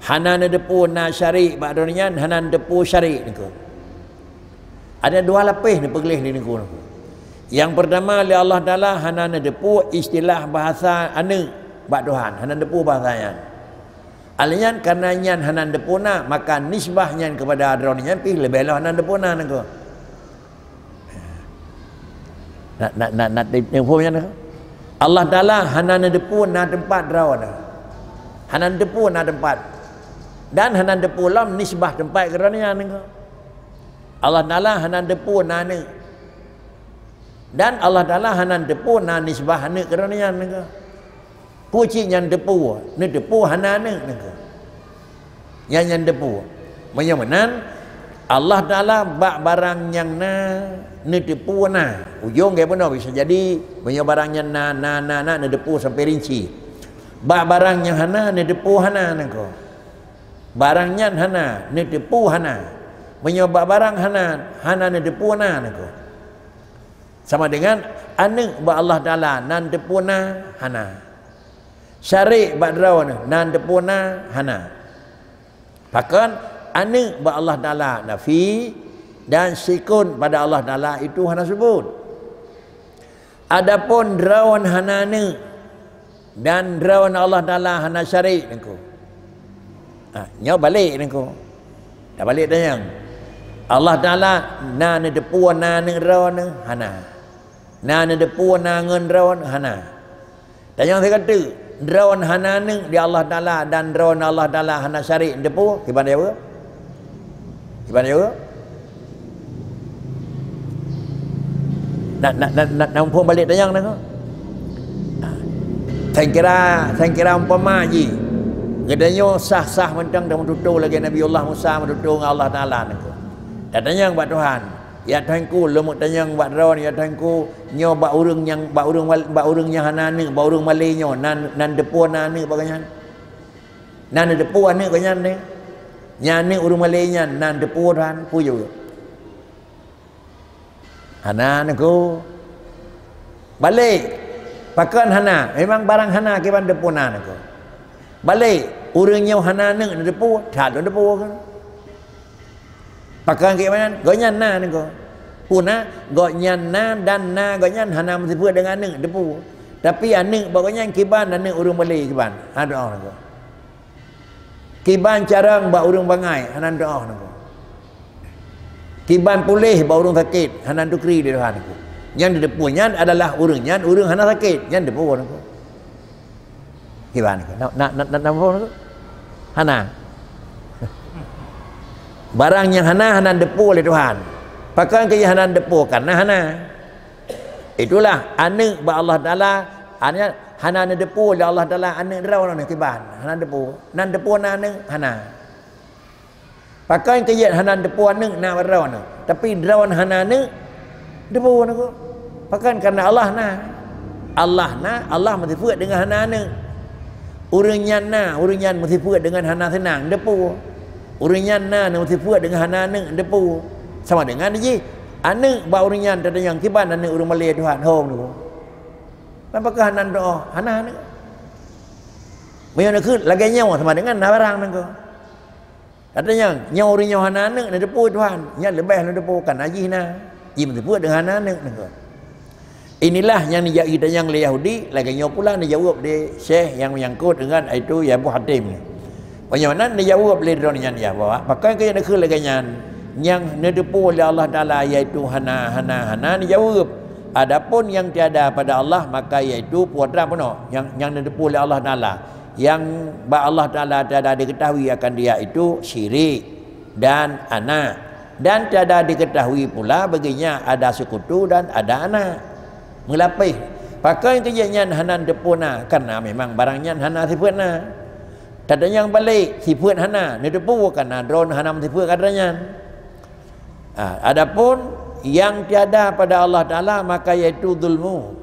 Hana neuteupeue na syarik bak droeneueh nyan, hana neuteupeue syarik nyan. Ada dua lapéh neupeugleh lé teungku. Nyang pertama, lé Allah Taala hana neuteupeue istilah bahasa aneuëk bak Tuhan, hana neuteupeue bahasa nyan. Alèh nyan, karena nyan hana neuteupeue na, maka nisbah nyan kepada droeneueh nyan pih leubeh lom hana neuteupeue na teungku. Nak, nak, nak, nak teupeu nyan teungku. Allah Taala hana neuteupeue na teumpat droeneueh. Hana neuteupeue na teumpat. Dan hana neuteupeue lom nisbah teumpat keu droeneueh nyan teungku. Allah Taala hana teupeu na aneuk. Dan Allah Taala hana teupeu na nisbah aneuk keu droeneuh nyan nangko. Peue cit nyan teupeu? Neuteupeue hana aneuk nangko. Nyan, nyan teupeu. Meunyoe meunan, Allah Taala bak barang nyang na neuteupeue na. Ujong geupeue na bisa jadi, meunyoe barang nyan na, na, na, na, neuteupeue sampai rinci. Bak barang nyang hana neuteupeue hana nangko. Barang nyan hana neuteupeue hana. Meunyoe bak barang hana, hana neuteupeue na nangko. Sama dengan aneuk bak Allah Taala na neuteupeue na hana. Syarek bak droeneuh na neuteupeue na hana. Pakon aneuk bak Allah Taala nafi dan sikon pada Allah Taala itu hana sebut. Adapun droeneuh hana aneuk dan droeneuh Allah Taala hana syarek nangko. Ha, nyoe balek nangko. Dah balek tanyong. Allah Taala na neuteupeue na aneuk droeneuh hana. Na neuteupeue na ngon droeneuh hana. Tanyong sigoe teuk, droeneuh hana aneuk di Allah Taala dan droeneuh Allah Taala hana syarek neuteupeue, kiban jaweueb? Kiban jaweueb? Na, na, na, na, na muphom balek tanyong nangko? Sangkira, sangkira umpama jih, geutanyoe sah-sah mantong tameututoe lagée Nabiullah Musa meututoe ngon Allah Taala nangko. Tatanyong bak Tuhan, "Ya Tuhanku, lôn meutanyong bak droeneuh, ya Tuhanku, nyoe bak ureuëng nyang, bak ureuëng wal-, bak ureuëng nyang hana aneuk, bak ureuëng malée nyoe, na, na neuteupeue na aneuk bak gobnyan? Na neuteupeue aneuk gobnyan nyoe? Nyang aneuk ureuëng malée nyan na neuteupeue, Tuhan?" Peue jaweueb? Hana nangko. Balek. Pakon hana? Memang barang hana kiban teupeu na nangko. Balek. Ureuëng nyoe hana aneuk neuteupeue, that lôn teupeue keuh. Pakon kiban nyan? Gobnyan na nangko. Peue na? Gobnyan na dan na gobnyan hana meusifeuet deungon aneuk teupeue. Tapi aneuk bak gobnyan kiban, aneuk ureuëng balek kiban. Hana teuoh nangko. Kiban carông bak ureuëng bangai, hana teuoh nangko. Kiban puléh bak ureuëng sakét, hana tukri lé Tuhan nangko. Nyang neuteupeue nyan adalah ureuëng nyan, ureuëng hana sakét, nyan teupeue nangko. Kiban nangko. Na, na, na, na, na teupeue nangko? Hana. Barang nyang hana, hana neuteupeue lé Tuhan. Pakon keuh hana neuteupeue? Karena hana. Itulah aneuk bak Allah Taala, aneuk hana neuteupeue lé Allah Taala aneuk droeneuh kiban, hana neuteupeue. Na neuteupeue na aneuk? Hana. Pakon keuh hana neuteupeue aneuk na bak droeneuh, tapi droeneuh hana aneuk, teupeue nangko. Pakon? Karena Allah na. Allah na, Allah meusifeuet deungon hana aneuk. Ureuëng nyan na, ureuëng nyan meusifeuet deungon hana seunang, teupeue. Ureuëng nyan na, na meusifeuet deungon hana aneuk, teupeue. Sama dengan jih, aneuk bak ureuëng nyan tatanyong kiban aneuk ureuëng malée Tuhan, hom nangko. Pakon hana teuoh? Hana aneuk. Meunyoe neukheun lagée nyoe sama dengan na barang nangko. Tatanyong, nyoe ureuëng nyoe hana aneuk, neuteupeue Tuhan, nyan leubeh lôn teupeue, kan jih na. Jih meuteupeue deungon hana aneuk nangko. Inilah nyang neujak jitanyong lé Yahudi, lagée nyoe pula neujaweueb lé syekh nyang menyangkut deungon, yaitu Abu Hatim. Meunyoe nan neujaweueb lé droeneuh nyan, ya, bahwa pakon keuh neukheun lagée nyan, nyang neuteupeue lé Allah Taala, yaitu hana, hana, hana neujaweueb. Adapun nyang tiada pada Allah, maka yaitu peue atra peunoh nyang, nyang neuteupeue lé Allah Taala. Nyang bak Allah Taala tiada diketahui akan dia itu syirik dan anak, dan tiada diketahui pula baginya ada sekutu dan ada anak. Meulapéh, pakon keuh nyan hana neuteupeue na, karena memang barang nyan hana sifeuet na. Tatanyong balek, sifeuet hana neuteupeue, karena droeneuh hana meusifeuet keu atra nyan. Ah, adapun yang tiada pada Allah Taala, maka yaitu zulmu.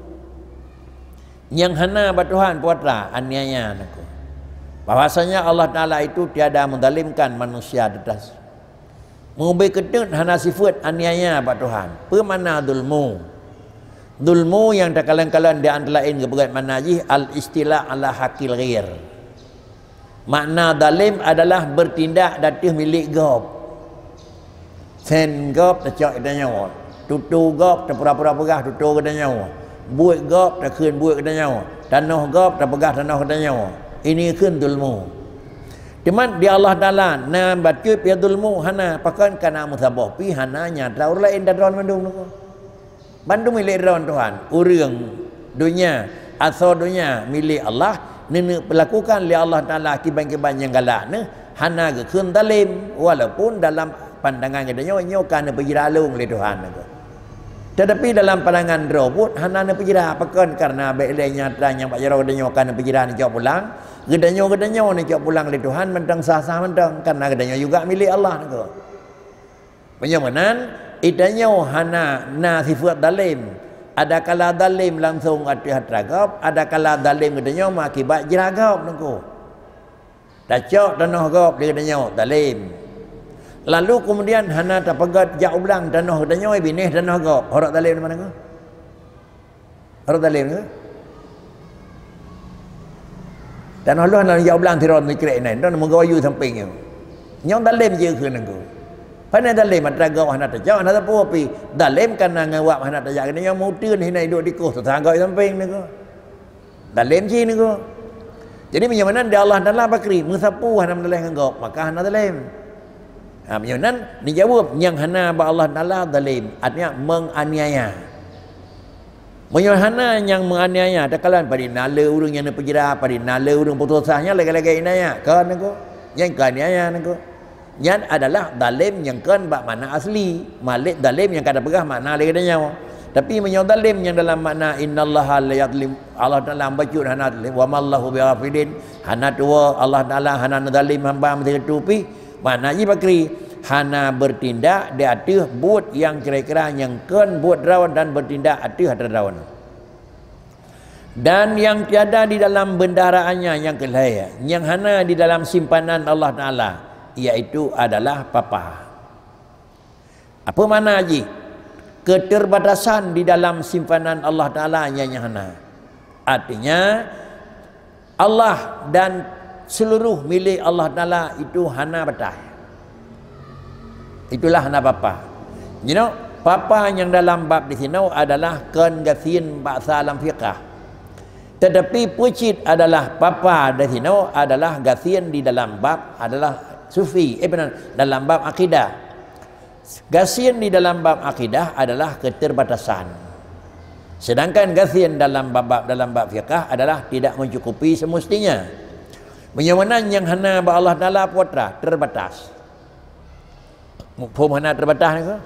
Nyang hana bak Tuhan peue atra, aniaya nangko. Bahwasanya Allah Taala itu tiada menzalimkan manusia atas. Meubri keuteut hana sifeuet aniaya bak Tuhan. Peue makna zulmu? Zulmu nyang takalon-kalon di antara laén geupeugah makna jih al-istila ala hakil ghair. Makna zalim adalah bertindak di ateueh milék gob. Sen gob tacok geutanyoe, tutoe gob tapura-pura peugah tutoe geutanyoe, buet gob takheun buet geutanyoe, tanoh gob tapeugah tanoh geutanyoe. Ini kheun zulmu. Teuma di Allah Taala na bacut pih zulmu hana, pakon kana meusaboh pih hana nyata ureuëng laén dan droe mandum nangko. Bandum milék droe Tuhan, ureuëng, donya, asoe donya milék Allah, neuneuk peulakukan lé Allah Taala kiban-kiban nyang galak neuh, hana geukheun zalim, walaupun dalam Pandangan geutanyoe nyoe ka neupeujra lôn lé Tuhan nyoe. Tetapi dalam pandangan droe buet hana neupeujra, pakon? Karena bék lé nyata nyang bak jaroe geutanyoe ka neupeujra neucok pulang, geutanyoe, geutanyoe neucok pulang lé Tuhan mantong sah-sah mantong, karena geutanyoe juga milék Allah nyoe. Meunyoe meunan, geutanyoe hana na sifeuet dalem. Adakala dalem langsong ateueh atra gob, adakala dalem geutanyoe meuakibat jra gob nyoe. Tacok tanoh gob lé geutanyoe, dalem. Lalu keumudian hana tapeugét jak u blang tanoh geutanyoe, binéh tanoh gob. Horok dalem di mana nyoe? Horok dalem nyoe? Tanoh lôn hana jak u blang sidroe neukrek inan, dan meugoyu sampéng nyoe. Nyoe dalem jih keu nangku. Pane dalem, atra gob hana tacok, hana sapeue pi. Dalem kana ngon wab hana tajak geutanyoe, meuteun hina iduek dikoh, teutanggok sampéng nangku. Dalem cit nyoe. Jadi, meunyoe meunan di Allah Taala bakri, meusapeue hana meudaleh ngon gob, maka hana dalem. Ha, meunyoe nan, dijaweueb, nyang hana bak Allah Taala dalem, artinya menganiaya. Meunyoe hana nyang menganiaya, takalon padum na le ureuëng nyang neupeujra, padum na le ureuëng putus asa, nyan lagée-lagée inaya, kon nangku. Nyan kon aniaya nangku. Nyan adalah dalem nyang kon bak makna asli. Malik dalem nyang ka tapeugah makna lé geutanyoe. Tapi meunyoe dalem nyang dalam makna innallaha la yadhlim, Allah Taala bacut hana dalem, wa mallahu bighafilin, hana tuwoe Allah Taala hana neudalem hamba meusireutôh pih, makna jih bakri, hana bertindak di ateueh buet nyang kira-kira nyang kon buet droe dan bertindak ateueh atra droe. Dan nyang tiada di dalam bendaharaannya nyang keulhée, nyang hana di dalam simpanan Allah Taala, yaitu adalah papa. Apa makna jih? Keterbatasan di dalam simpanan Allah Taala nyang, nyang hana. Artinya, Allah dan seluruh milék Allah Taala itu hana batas. Itulah hana papa. Jinoe, papa nyang dalam bab di sinoe adalah kon gasien bak sa lam fiqah. Tetapi peucit adalah papa di sinoe adalah gasien di dalam bab adalah sufi, eh, benar, dalam bab akidah. Gasien di dalam bab akidah adalah keterbatasan. Sedangkan gasien dalam bab-bab dalam bab fiqah adalah tidak mencukupi semestinya. Meunyoe meunan nyang hana bak Allah Taala putra terbatas. Muphom hana terbatas nyoe?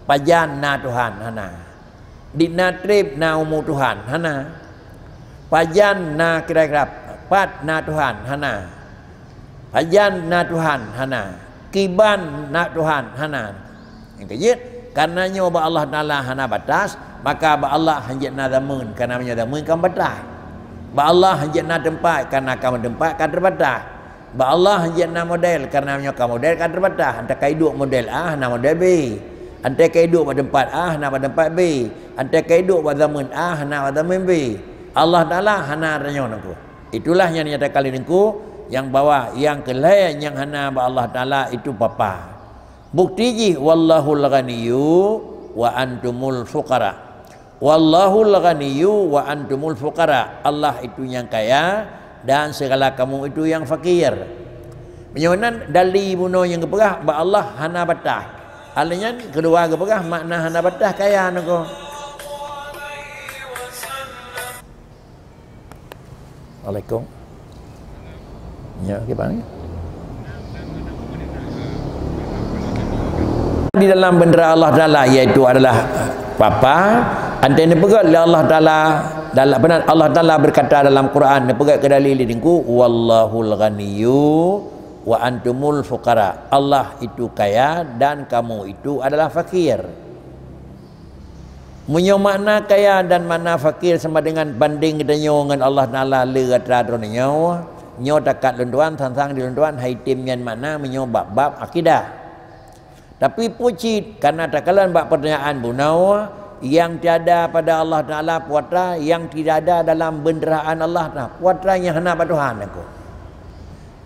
Pajan na Tuhan, hana. Di na treb na umu Tuhan, hana. Pajan na kira-kira pat na Tuhan, hana. Pajan na Tuhan, hana. Kiban na Tuhan, hana. Nyang keujeuet, karena nyoe bak Allah Taala hana batas, maka bak Allah hanjeuet na zameun, karena meunyoe zameun kan batas. Bak Allah hanjeuet na teumpat, karena ka meuteumpat ka terbatas. Bak Allah hanjeuet na model, karena meunyoe ka model ka terbatas. Anta ka iduek model A, hana model B. Anta ka iduek bak teumpat A, hana bak teumpat B. Anta ka iduek bak zameun A, hana bak zameun B. Allah Taala hana tanyoe nangku. Itulah nyang dinyatakan lé nangku, nyang bahwa nyang keulhée nyang hana bak Allah Taala itu papa. Bukti jih, wallahul ghaniyyu wa antumul fuqara. Wallahul ghaniyyu wa antumul fuqara. Allah itu nyang kaya dan segala kamu itu nyang fakir. Meunyoe nan dali bunoe nyang geupeugah bak Allah hana batas. Alèh nyan keudua geupeugah makna hana batas kaya nangku. Assalamualaikum. Ya, gimana? Di dalam bendera Allah Taala, yaitu adalah papa, antai neupeugah lé Allah Taala, dalam benar Allah Taala berkata dalam Quran, neupeugah keu dalil di dengku, wallahul ghaniyyu wa antumul fuqara. Allah itu kaya dan kamu itu adalah fakir. Meunyoe makna kaya dan makna fakir sama dengan bandeng geutanyoe ngon Allah Taala le atra droeneuh nyoe, nyoe takat lôn tuan, sang-sang di lôn tuan hai tem nyan makna meunyoe bab-bab akidah. Tapi peucit, karena takalon bak pertanyaan bunoe, yang tiada pada Allah Taala putra, yang tidak ada dalam benderaan Allah Taala putra nyang hana bak Tuhan aku.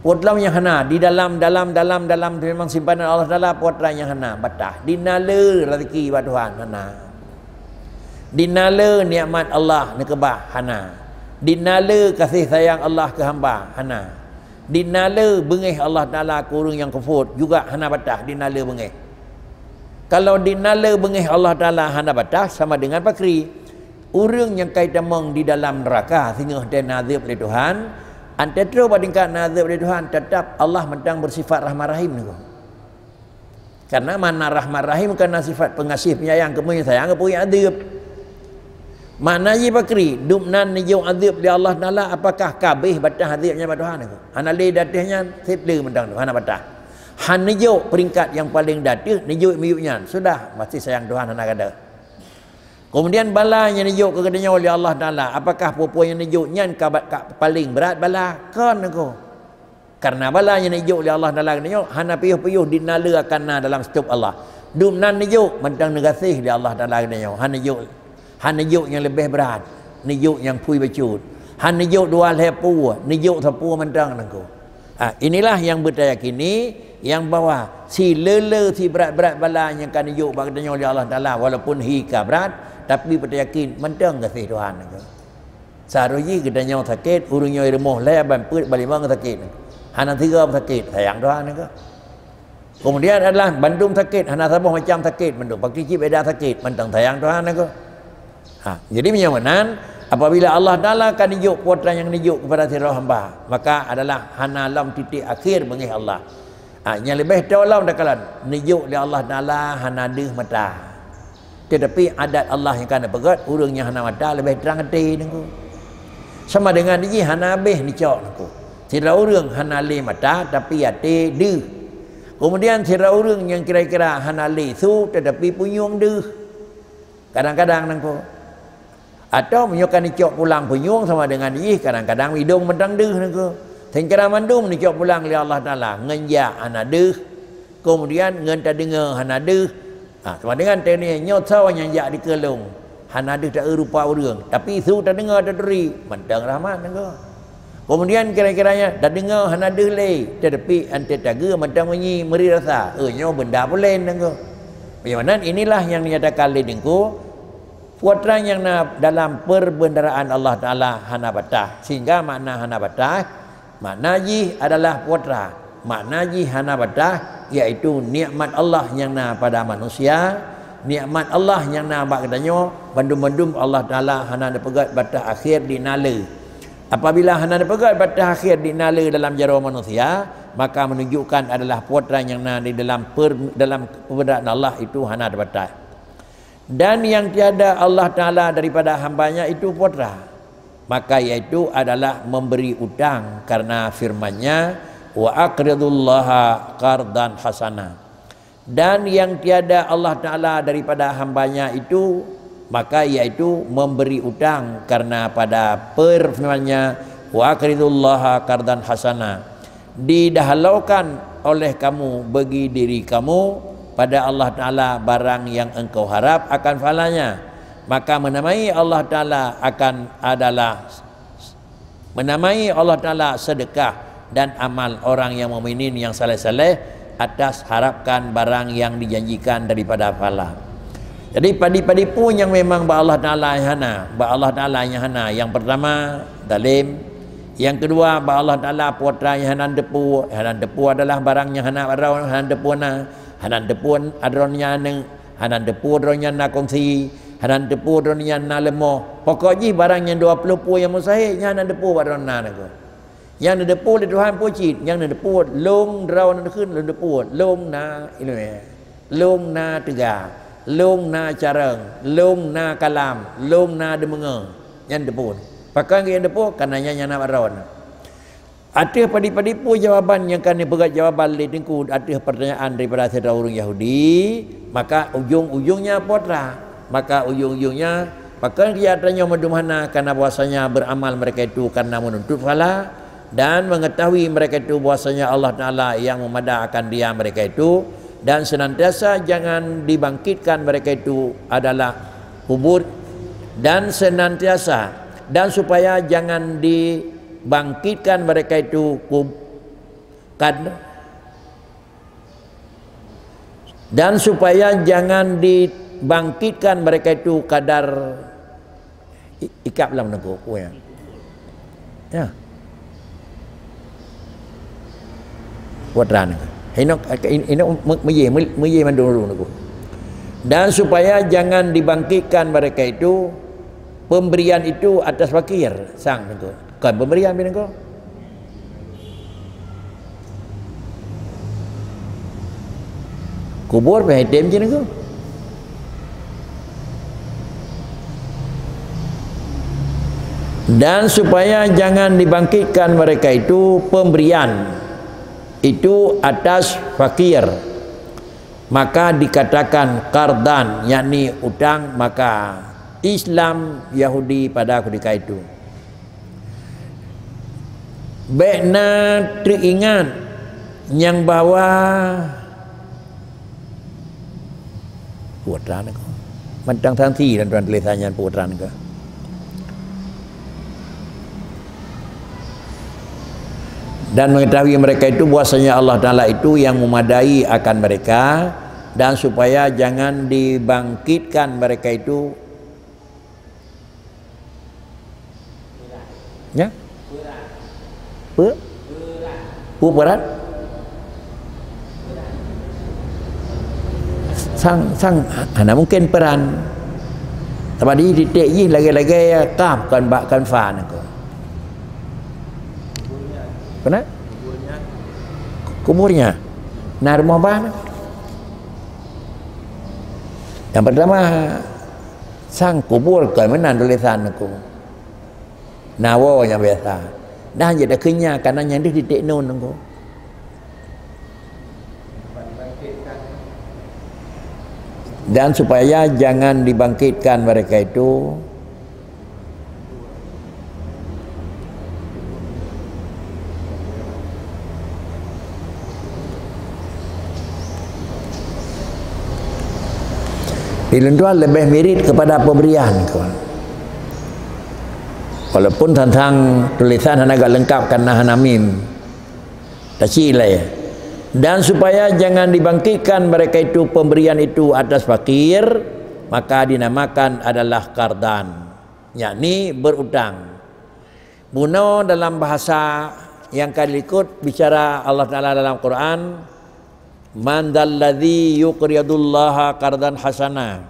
Putra nyang hana di dalam, dalam, dalam, dalam memang simpanan Allah Taala, putra nyang hana batas. Di na le rezeki bak Tuhan, hana. Di na le nikmat Allah neukeubah, hana. Di na le kasih sayang Allah keu hamba, hana. Di na le beungéh Allah Taala keu ureuëng nyang kufur juga hana batas, di na le beungéh. Kalau di na le beungéh Allah Taala hana batas, sama dengan pakri. Ureuëng nyang ka itamong di dalam neuraka singoh watée neuazeueb lé Tuhan, antai troh bak tingkat neuazeueb lé Tuhan, teutap Allah mantong beusifat Rahman Rahim nyoe. Karena makna rahman rahim karena sifat pengasih penyayang, kemudian sayang, kemudian adeueb. Makna jih pakri, dum nan neujok adeueb lé Allah Taala, apakah ka abéh batah adeueb nyan bak Tuhan? Hana lé di ateueh nyan, seb le mantong tu, hana batah. Han neujok peringkat nyang paleng di ateueh, neujok miyueb nyan. Sudah, pasti sayang Tuhan hana gadôh. Kemudian bala nyang neujok keu geutanyoe lé Allah Taala, apakah peue-peue nyang neujok nyan ka, ka paleng brat bala? Kon, Teungku. Karena bala nyang neujok lé Allah Taala geutanyoe hana piôh-piôh di naleue akan na dalam stop Allah. Dum nan neujok mantong neugaséh lé Allah Taala geutanyoe. Hana jok, hana jok nyang leubeh brat, neujok nyang phui bacut. Hana jok dua lhée peue, neujok sapeue mantong, Teungku. Ha, inilah nyang beutayakini nyang bahwa sileuleu sibrat-brat bala nyang ka neujok bak geutanyoe lé Allah Taala, walaupun hi ka brat, tapi beutayakin mantong gaséh Tuhan, Teungku. Seuharôh jih geutanyoe sakét, ureuëng nyoe rumoh lhée ban peuet ban limong sakét. Hana tiga sakét, sayang Tuhan, Teungku. Kemudian adalah bandum sakét, hana saboh macam sakét bandum. Pakri cit beda sakét, mantong sayang Tuhan, Teungku. Ha, jadi meunyoe meunan, apabila Allah Taala ka neujok putra nyang neujok kepada sidroe hamba, maka adalah hana lom titik akhé beungéh Allah. Ha, nyang leubeh toe lom takalon, neujok lé Allah Taala hana deuh mata. Teutapi adat Allah nyang ka neupeugét, ureuëng nyang hana mata leubeh trang até, Teungku. Sama dengan jih hana abéh neucok, Teungku. Sidroe ureuëng hana lé mata, tapi até deuh. Kemudian sidroe ureuëng nyang kira-kira hana lé su, teutapi punyueng deuh. Kadang-kadang, Teungku. Atau meunyoe ka neucok pulang punyueng sama dengan jih, kadang-kadang idong mantong deuh, Teungku. Seucara mandum neucok pulang lé Allah Taala, ngon jak hana deuh, kemudian ngon tadeungoe hana deuh. Ha, sama dengan teuh nyoe soe nyang jak dikeue lôn, hana deuh taeu rupa ureuëng, tapi su tadeungoe taturi, mantong rahmat, Teungku. Kemudian kira-kiranya tadeungoe hana deuh lé, teutapi até tageue mantong meunyi meuri rasa, eh, nyoe beunda pulen, Teungku. Meunyoe meunan, inilah nyang dinyatakan lé Teungku, putra nyang na dalam perbendaraan Allah Taala hana batah. Sehingga makna hana batah, makna jih adalah putra. Makna jih hana batah, yaitu nikmat Allah nyang na pada manusia, nikmat Allah nyang na bak geutanyoe, bandum-bandum Allah Taala hana neupeugét batah akhé di naleue. Apabila hana neupeugét batah akhé di naleue dalam jaroe manusia, maka menunjukkan adalah putra nyang na di dalam per-, dalam perbendaraan Allah itu hana teubatah. Dan yang tiada Allah Taala daripada hamba-Nya itu putra, maka yaitu adalah memberi utang, karena firman-Nya, "Wa aqridullaha qardan hasana." Dan yang tiada Allah Taala daripada hamba-Nya itu, maka yaitu memberi utang, karena pada firman-Nya, "Wa aqridullaha qardan hasana." Didahulukan oleh kamu bagi diri kamu pada Allah Taala barang yang engkau harap akan pahalanya, maka menamai Allah Taala akan adalah, menamai Allah Taala sedekah dan amal orang yang mukminin yang saleh-saleh atas harapkan barang yang dijanjikan daripada pahala. Jadi, padum-padum peue nyang memang bak Allah Taala nyang hana, bak Allah Taala nyang hana. Yang pertama, zalim. Yang kedua, bak Allah Taala putra nyang hana teupeue. Hana teupeue adalah barang nyang hana droe, hana teupeue na. Hana teupeue droe nyan, hana teupeue droe nyan na kongsi, hana teupeue droe nyan na leumoh. Pokok jih barang nyang dua ploh peue nyang mustahil, nyan hana teupeue bak droe na, Teungku. Nyang neuteupeue lé Tuhan peue cit, nyang neuteupeue lôn droe na deukeue lôn teupeue, lôn na iéleumé, lôn na teuga, lôn na carông, lôn na kalam, lôn na deumeungoe. Nyan teupeue. Pakon keuh nyan teupeue? Karena nyan nyang na bak droe na. Ateueh padum-padum peue jawaban nyang ka neupeugah jawaban lé Teungku ateueh pertanyaan daripada sidroe ureuëng Yahudi, maka ujong-ujongnya putra. Maka ujong-ujongnya, pakon keuh tanyoe mandum hana, karena bahwasanya beramal mereka itu karena menuntut pahala, dan mengetahui mereka itu bahwasanya Allah Taala yang memada akan dia mereka itu, dan senantiasa jangan dibangkitkan mereka itu adalah kubur, dan senantiasa, dan supaya jangan dibangkitkan mereka itu kub-, kad-, dan supaya jangan dibangkitkan mereka itu kadar i-, ikab lam negok, ya. Ya. Buat terang. Inok, inok me-, meyeh, me-, meyeh mandum dulu negok. Dan supaya jangan dibangkitkan mereka itu pemberian itu atas fakir, sang negok. Kon pemberian bak negok. Kubur pih item cit nangku. Dan supaya jangan dibangkitkan mereka itu pemberian itu atas fakir, maka dikatakan qardan, yakni utang, maka Islam, Yahudi pada ketika itu. Bék na teuingat nyang bahwa putra nangku. Mantong sanksi dan tuan tulisan nyan putra nangku. Dan mengetahui mereka itu bahwasanya Allah Ta'ala itu yang memadai akan mereka, dan supaya jangan dibangkitkan mereka itu. Ya? Pe? Pe peran? Sang, sang, hana mungkin peran. Sabab di titik jih lagée-lagée kaf kon ba kon fa nangku. Kena? Kuburnya. Nah, rumoh bah. Yang pertama, sang kubur kon meunan tulisan nangku. Na woe nyang biasa. Dan jeuet takheun nya, karena nyang deuh titik nun nangku. Dan supaya jangan dibangkitkan mereka itu. Di lôn tuan lebih mirip kepada pemberian, kawan. Walaupun tentang tulisan hana agak lengkap karena hana mim. Taci lé. Dan supaya jangan dibangkitkan mereka itu pemberian itu atas fakir, maka dinamakan adalah qardan, yakni berutang. Bunoe dalam bahasa nyang ka dilikot bicara Allah Taala dalam Quran, "Man dzalladzi yuqridullaha qardan hasana."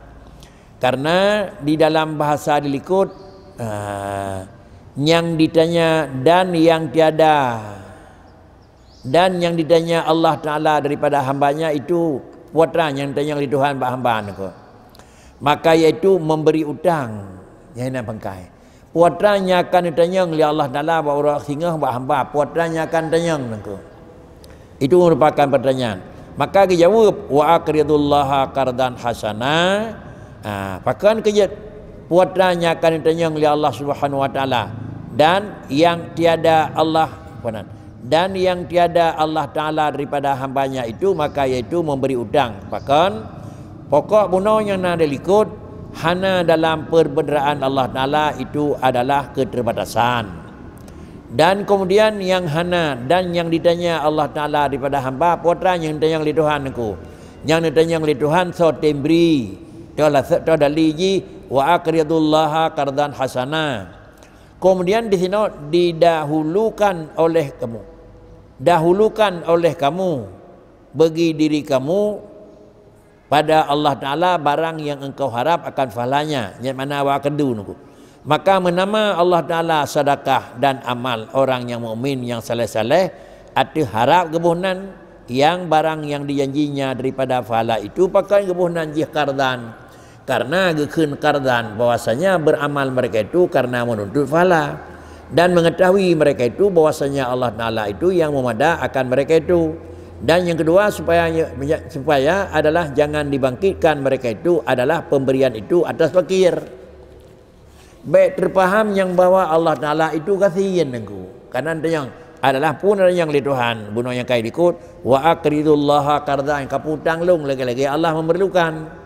Karena di dalam bahasa dilikot, ah, nyang ditanya dan yang tiada, dan nyang ditanya Allah Taala daripada hamba-Nya itu, putra nyang ditanyong lé Tuhan bak hamba nangku. Maka yaitu memberi utang, nyang na pangkai. Putra nyang akan ditanyong lé Allah Taala bak uroe singoh bak hamba, putra nyang akan ditanyong nangku. Itu merupakan pertanyaan. Maka geujaweueb, "Wa aqridullaha qardan hasana." Ha, pakon keu jeuet putra nyang akan ditanyong lé Allah Subhanahu wa Taala, dan yang tiada Allah, apa nan? Dan yang tiada Allah Taala daripada hamba-Nya itu, maka yaitu memberi utang. Pakon? Pokok bunoe nyang na dilikot, hana dalam perbeudaraan Allah Taala itu adalah keterbatasan. Dan kemudian nyang hana, dan nyang ditanya Allah Taala daripada hamba, putra nyang ditanyong lé Tuhan nangku. Nyang ditanyong lé Tuhan soe tem bri, toh la-, toh dali jih, "Wa aqridullaha qardan hasana." Kemudian di sinoe didahulukan oleh kamu. Dahulukan oleh kamu bagi diri kamu pada Allah Taala barang yang engkau harap akan pahalanya, nyang mana wa aqridu nangku. Maka meunama Allah Taala sedekah dan amal orang nyang mukmin nyang saleh-saleh ateueh harap geuboh nan, yang barang yang dijanjinya daripada pahala itu pakon geuboh nan jih qardan. Karena geukheun qardan bahwasanya beramal mereka itu karena menuntut pahala. Dan mengetahui mereka itu bahwasanya Allah Taala itu yang memada akan mereka itu. Dan yang kedua, supaya, supaya adalah jangan dibangkitkan mereka itu adalah pemberian itu atas fakir. Bék teupaham nyang bahwa Allah Taala itu gasien nangku. Karena nyang adalah pun nyang lé Tuhan, bunoe nyang kai likot, "Wa aqridullaha qardan," kapeutang lôn lagée-lagée Allah memerlukan.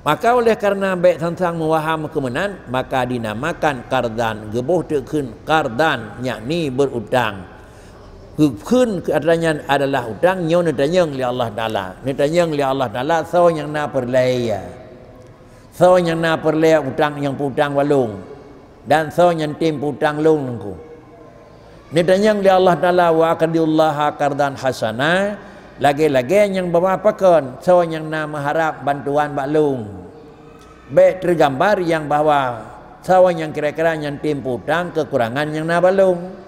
Maka oleh karena bék sang-sang meuwaham keu meunan, maka dinamakan qardan, geuboh teukheun qardan, yakni berutang. Geukheun keu atra nyan adalah utang nyoe neutanyong lé Allah Taala. Neutanyong lé Allah Taala soe nyang na peureulée. Soe nyang na peureulée utang nyang peutang bak lôn. Dan soe nyang tem peutang lôn nangku. Neutanyong lé Allah Taala, "Wa aqridullaha qardan hasana," lagée-lagée nyang bahwa pakon, soe nyang na meuharab bantuan bak lôn. Bék teugambar nyang bahwa soe nyang kira-kira nyang tem peutang keukurangan nyang na bak lôn.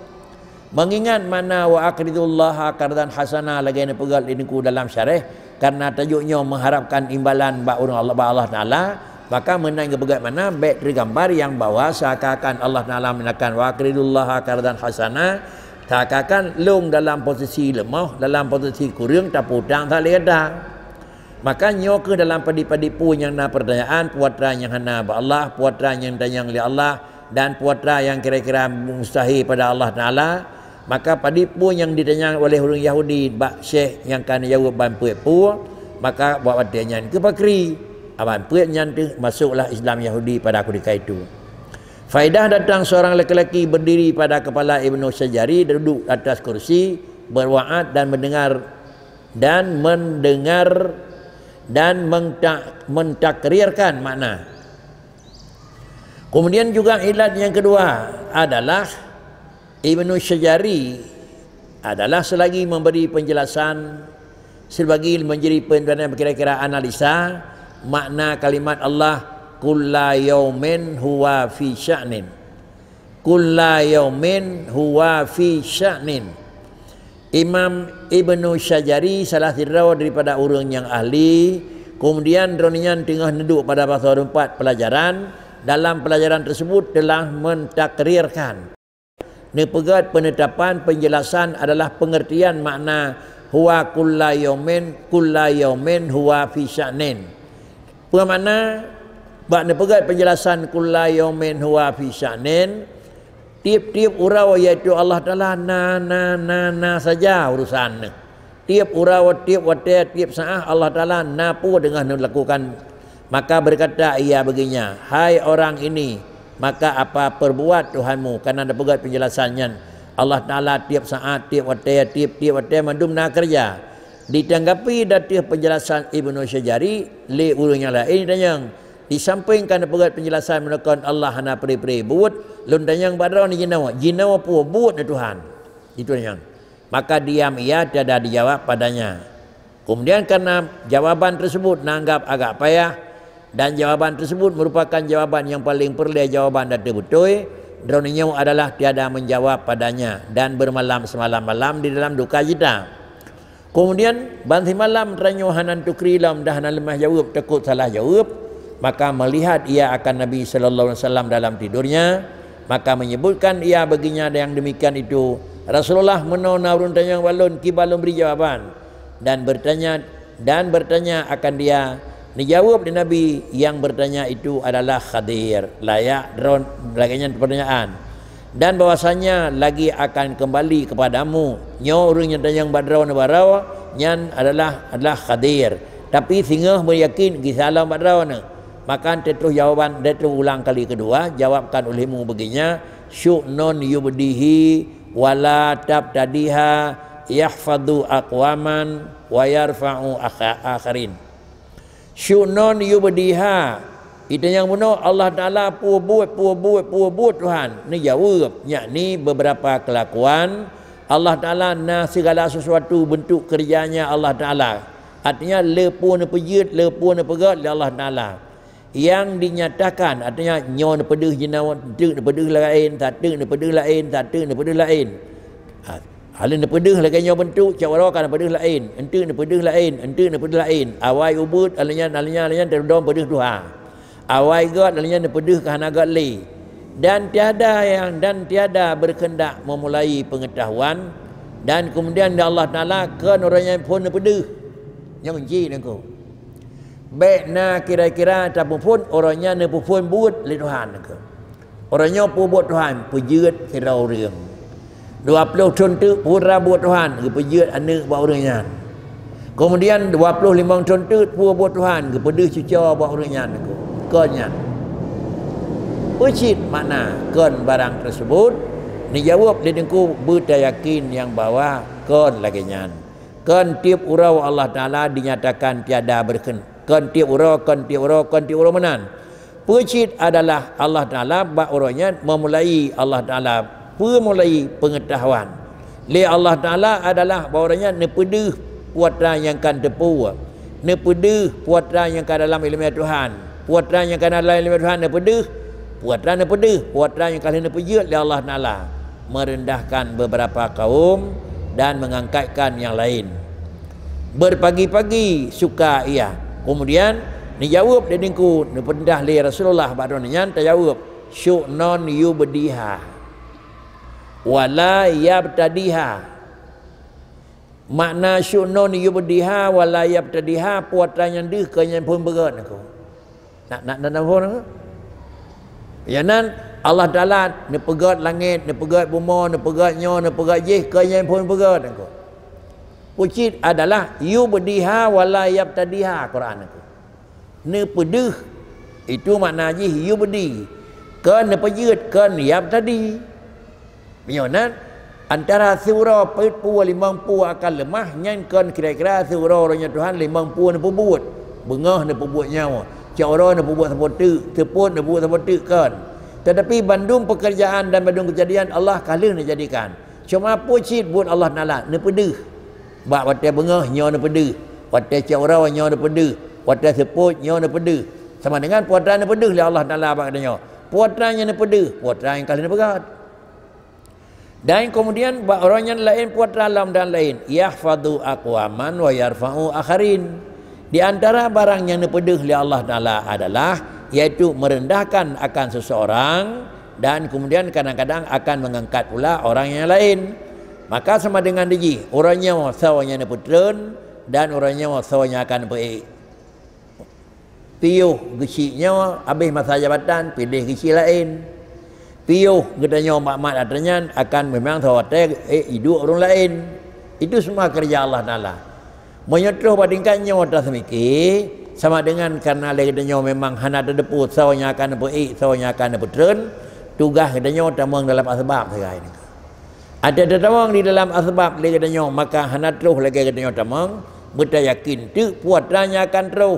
Mengingat makna "Wa aqridullaha qardan hasana" lagée neupeugah lé nangku dalam syarah, Karena tajôk nyoe mengharapkan imbalan bak ureuëng Allah, bak Allah Taala, maka meunan geupeugah makna bék teugambar nyang bahwa seakan-akan Allah Taala mengatakan, "Wa aqridullaha qardan hasana," seakan-akan lôn dalam posisi leumoh, dalam posisi kureueng, tapeutang that lé gata. Maka nyoe kheueh dalam padit-padit peue nyang na peurtanyaan, peue atra nyang hana bak Allah, peue atra nyang tanyong lé Allah, dan peue atra nyang kira-kira mustahil pada Allah Taala, maka padit peue nyang ditanyong oleh ureuëng Yahudi bak syekh nyang ka neujaweueb ban peuet peue, maka bak watée nyan geupakri, ban peuet nyan teuh masuklah Islam Yahudi pada ketika itu. Faedah datang seorang laki-laki berdiri pada kepala Ibnu Syajari, duduk atas kursi, berwaat dan mendengar, dan mendengar, dan mengta-, mentakrirkan makna. Kemudian juga ilat yang kedua adalah Ibnu Syajari adalah selagi memberi penjelasan, selagi menjadi penjelasan kira-kira analisa makna kalimat Allah, "Kulla yaumin huwa fi sya'nin." "Kulla yaumin huwa fi sya'nin." Imam Ibnu Syajari salah sidroe daripada ureuëng nyang ahli, kemudian droeneuh nyan teungoh neuduek pada masa teumpat pelajaran, dalam pelajaran tersebut telah mentakrirkan, neupeugét penetapan penjelasan adalah pengertian makna huwa kulla yaumin, kulla yaumin huwa fi sya'nin. Peue makna bak neupeugét penjelasan kulla yaumin huwa fi sya'nin? Tieb-tieb uroe, yaitu Allah Taala na, na, na, na saja urusan neuh. Tieb uroe, tieb watée, tieb saát Allah Taala na peue teungoh neulakukan. Maka berkata ia baginya, "Hai orang ini, maka apa perbuat Tuhanmu?" Karena neupeugét penjelasan nyan, Allah Taala tieb saát, tieb watée, tieb-tieb watée mandum na keureuja. Ditanggapi ateueh penjelasan Ibnu Syajari lé ureuëng nyang laén, tanyong, "Di samping ka neupeugét penjelasan meunyoe kon Allah hana pri-pri buet, lôn tanyong bak droeneuh jinoe, jinoe peue buet neuh Tuhan?" Itu tanyong. Maka diam ia, tiada dijawab padanya. Kemudian karena jawaban tersebut naanggap agak payah, dan jawaban tersebut merupakan jawaban yang paling peureulée jawaban dan teubeutôi, droeneuh nyoe adalah tiada menjawab padanya dan bermalam semalam-malam di dalam duka cita. Kemudian, ban simalam tanyoe hana teukeuri lom dan hana leumah jaweueb, takot salah jaweueb, maka melihat ia akan Nabi sallallahu alaihi wasallam dalam tidurnya, maka menyebutkan ia baginya yang demikian itu, "Rasulullah, meunoe na ureuëng tanyong bak lôn, kiban lôn bri jawaban." Dan bertanya, dan bertanya akan dia, neujaweueb lé Nabi, yang bertanya itu adalah Khadir. Layak droe lagée nyan pertanyaan. Dan bahwasanya lagi akan kembali kepadamu. Nyoe ureuëng nyang tanyong bak droeneuh baroe nyan adalah, adalah Khadir. Tapi singoh meuyakin gisa lom bak droeneuh. Maka teutroh jawaban, teutroh ulang kali kedua, jawabkan olehmu baginya, "Syu'nun yubdihi wa la tabtadiha, yahfadhu aqwaman wa yarfa'u akha-, akharin." Syu'nun yubdiha. Itanyong bunoe Allah Taala peue buet, peue buet, peue buet Tuhan. Neujaweueb, yakni beberapa kelakuan Allah Taala na segala sesuatu bentuk kerjanya Allah Taala. Artinya, le peue neupeujeuet, le peue neupeugét lé Allah Taala. Yang dinyatakan, artinya, nyoe neupeudeuh jinoe, teuk neupeudeuh laén, sateuk neupeudeuh laén, sateuk neupeudeuh laén. Ha, Hana neupeudeuh lagée nyoe bentuk, cak uroe ka neupeudeuh laén, enteuk neupeudeuh laén, enteuk neupeudeuh laén. Awai ubeut, aleuh nyan, aleuh nyan, aleuh nyan, teudong peudeuh tuha. Awai gét, aleuh nyan neupeudeuh ka hana gét lé. Dan tiada yang, dan tiada berkehendak memulai pengetahuan, dan kemudian Allah Taala kon uroe nyan phon neupeudeuh. Nyang kunci nangku. Bék na kira-kira tapeuphon uroe nyan neupeuphon buet lé Tuhan nangku. Uroe nyoe peue buet Tuhan, peujeuet sidroe ureuëng. Dua ploh thon teuk peue buet Tuhan, geupeujeuet aneuëk bak ureuëng nyan. Kemudian dua ploh limong thon teuk peue buet Tuhan, geupeudeuh cucoe bak ureuëng nyan. Kon nyan. Peue cit makna kon barang tersebut? Neujaweueb lé Teungku, beutayakin nyang bahwa kon lagée nyan. Kon tieb uroe Allah Taala dinyatakan tiada berken-, kon tieb uroe, kon tieb uroe, kon tieb uroe meunan. Peue cit adalah Allah Taala bak uroe nyan memulai Allah Taala peumulai pengetahuan. Lé Allah Taala adalah bak uroe nyan neupeudeuh peue atra nyang ka teupeu, neupeudeuh peue atra nyang ka dalam iéleumé Tuhan. Peue atra nyang ka dalam iéleumé Tuhan neupeudeuh, peue atra neupeudeuh, peue atra nyang ka lheueh neupeujeuet lé Allah Taala, merendahkan beberapa kaum dan mengangkatkan yang lain. Beupagi-pagi suka ia. Keumudian neujaweueb lé Teungku, neupeurintah lé Rasulullah bak droeneuh nyan tajaweueb, "Syu'non yubdiha, wa la yabtadiha." Makna "syu'non yubdiha wa la yabtadiha", peue atra nyang deuh keu nyang phon beugét Teungku. Nak, nak, nak, nak phon Teungku? Nyan Allah Taala neupeugét langét, neupeugét bumoe, neupeugét nyoe, neupeugét jih keu nyang phon beugét Teungku. Peue cit adalah "yubdiha wa la yabtadiha" Quran Teungku. Neupeudeuh, itu makna jih yubdi. Kon neupeujeuet, kon yabtadi. Meunyoe nan, antara siuroe peuet pue limong pue akan leumah, nyan kon kira-kira siuroe uroe nyoe Tuhan limong pue neupeubuet. Beungoh neupeubuet nyoe, cot uroe neupeubuet saboh teuk, seupôt neupeubuet saboh teuk, kon. Teutapi bandum peukeurjaan dan bandum keujadian Allah ka lheueh neujadikan. Cuma peue cit buet Allah Taala neupeudeuh. Bak watée beungoh nyoe neupeudeuh, watée cot uroe nyoe neupeudeuh, watée seupôt nyoe neupeudeuh. Sama dengan peue atra neupeudeuh lé Allah Taala bak geutanyoe. Peue atra nyang neupeudeuh, peue atra nyang ka lheueh neupeugét. Dan keumudian bak uroe nyan laén peue atra lom dan laén, "Yakhfadhu aqwaman wa yarfa'u akharin." Di antara barang nyang neupeudeuh lé Allah Taala adalah, yaitu meurendahkan akan seseorang dan keumudian kadang-kadang akan meungangkat pula orang nyang laén. Maka sama dengan dijih, uroe nyoe soe nyang neupeutreun dan uroe nyoe soe nyang akan neupeuék. Piôh geuchik nyoe habéh masa jabatan, piléh geuchik laén. Piôh geutanyoe mat-mat atra nyan akan memang sawatéh, eh, iduek ureuëng laén. Itu semua kerja Allah Taala. Meunyoe troh bak tingkat nyoe taseumiké, sama dengan karena lé geutanyoe memang hana teudeupue soe nyang akan neupeuék, soe nyang akan neupeutreun, tugaih geutanyoe tamong dalam asbab sagai nyoe. Adak teutamong di dalam asbab lé geutanyoe, maka hana troh lagée geutanyoe tamong, beutayakin teuk peue atra nyang akan troh,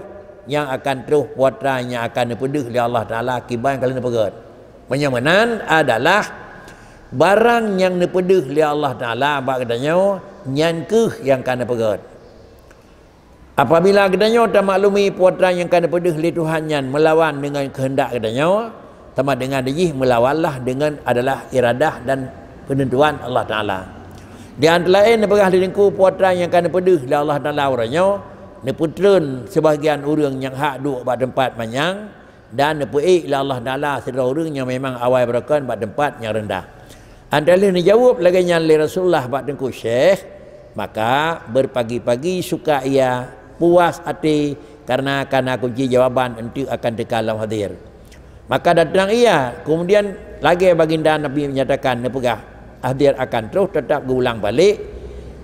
nyang akan troh peue atra nyang akan neupeudeuh lé Allah Taala kiban ka lheueh neupeugét. Meunyoe meunan adalah barang nyang neupeudeuh lé Allah Taala bak geutanyoe, nyan kheueh nyang ka neupeugét. Apabila geutanyoe tamaklumi peue atra nyang ka neupeudeuh lé Tuhan nyan meulawan deungon keuheundak geutanyoe, sama dengan dijih meulawanlah deungon adalah iradah dan peunentuan Allah Taala. Di antara laén neupeugah lé Teungku peue atra nyang ka neupeudeuh lé Allah Taala uroe nyoe, neupeutreun sibagian ureuëng nyang hak duek bak teumpat manyang, dan neupeuék lé Allah Taala sidroe ureuëng nyang memang awai beureukan bak teumpat nyang reundah. Antara lheueh neujaweueb lagée nyan lé Rasulullah bak Teungku Syekh, maka beupagi-pagi suka ia, puas até, karena kana kunci jawaban eunteuk akan teuka lom hadir. Maka datang ia, keumudian lagée baginda Nabi menyatakan neupeugah, hadir akan troh teutap geuulang balek.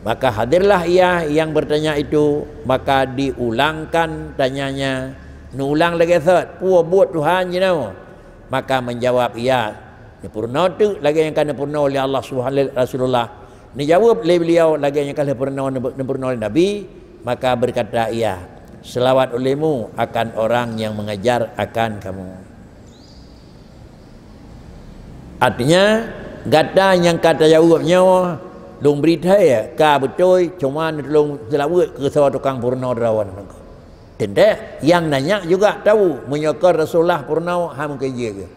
Maka hadirlah ia nyang beurtanya itu, maka diulangkan tanyanya, neuulang lagée sot, peue buet Tuhan jinoe? Maka meujawab ia, neupeurunoe teuk lagée nyang ka neupeurunoe lé Allah Subhanahu Rasulullah. Neujaweueb lé beuliau lagée nyang ka lheueh peurunoe neupeurunoe lé Nabi, maka beukata ia, "Seulaweuet ulému akan orang nyang meungajar akan kamu." Artinya, gata nyang ka tajaweueb nyoe, lôn bri that ka beutôi, cuma neutulông seulaweuet keu soe tukang peurunoe droe nyoe. Teuntée, nyang nanya juga tahu, meunyoe kon Rasulullah peurunoe, hana mungken jeuet geuh.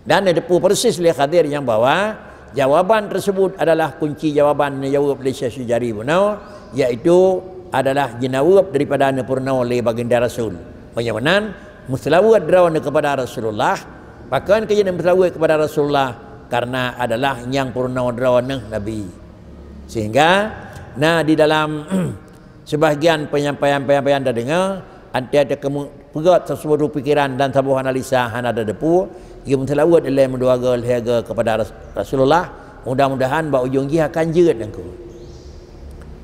Dan neuteupeue persis lé Khadir nyang bahwa jawaban tersebut adalah kunci jawaban neujaweueb lé Syekh Sijari bunoe, yaitu adalah jinaweueb daripada neupeurunoe lé Baginda Rasul. Meunyoe meunan, meuseulaweuet droeneuh keupada Rasulullah, pakon keu jeuet meuseulaweuet keupada Rasulullah, karena adalah nyang peurunoe droeneuh Nabi. Sehingga na di dalam Sebahagian penyampaian-penyampaian tadeungoe, antai teukeumeu peugét sesuatu pikiran dan saboh analisa hana tadeupeu, geumeuseulaweuet ilée meudua goe lhée goe keupada Ras-, Rasulullah, mudah-mudahan bak ujong jih akan jeuet Teungku.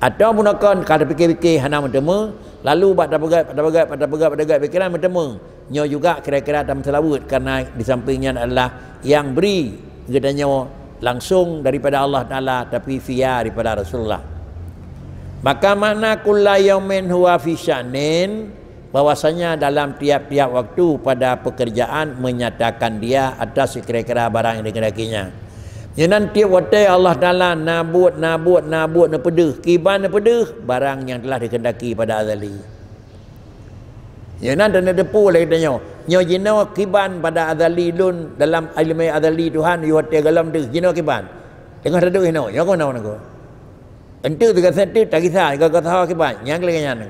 Atawa meunokon ka tapike-pike hana meuteumé, lalu bak tapeugét, bak tapeugét, bak tapeugét, bak tapeugét pikiran meuteumé. Nyoe juga kira-kira tameuseulaweuet, karena di samping nyan adalah nyang bri geutanyoe langsung daripada Allah Taala, tapi via daripada Rasulullah. Maka makna kulla yaumin huwa fi sya'nin, bahwasanya dalam tiap-tiap waktu pada pekerjaan menyatakan dia atas kira-kira barang yang dikehendakinya. Nyoe nan tiep watée Allah Taala na buet, na buet, na buet neupeudeuh, kiban neupeudeuh barang yang telah dikehendaki pada azali. Nyoe nan taneuteupeue lé geutanyoe. Nyoe jinoe kiban pada azali lôn dalam iéleumé azali Tuhan yoh watée gohlom deuh jinoe kiban. Teungoh taduek inoe, nyoe keunoe nangku. Enteuk teugasé teuk tagisa, gata-gata saho kiban, nyang lagée nyan.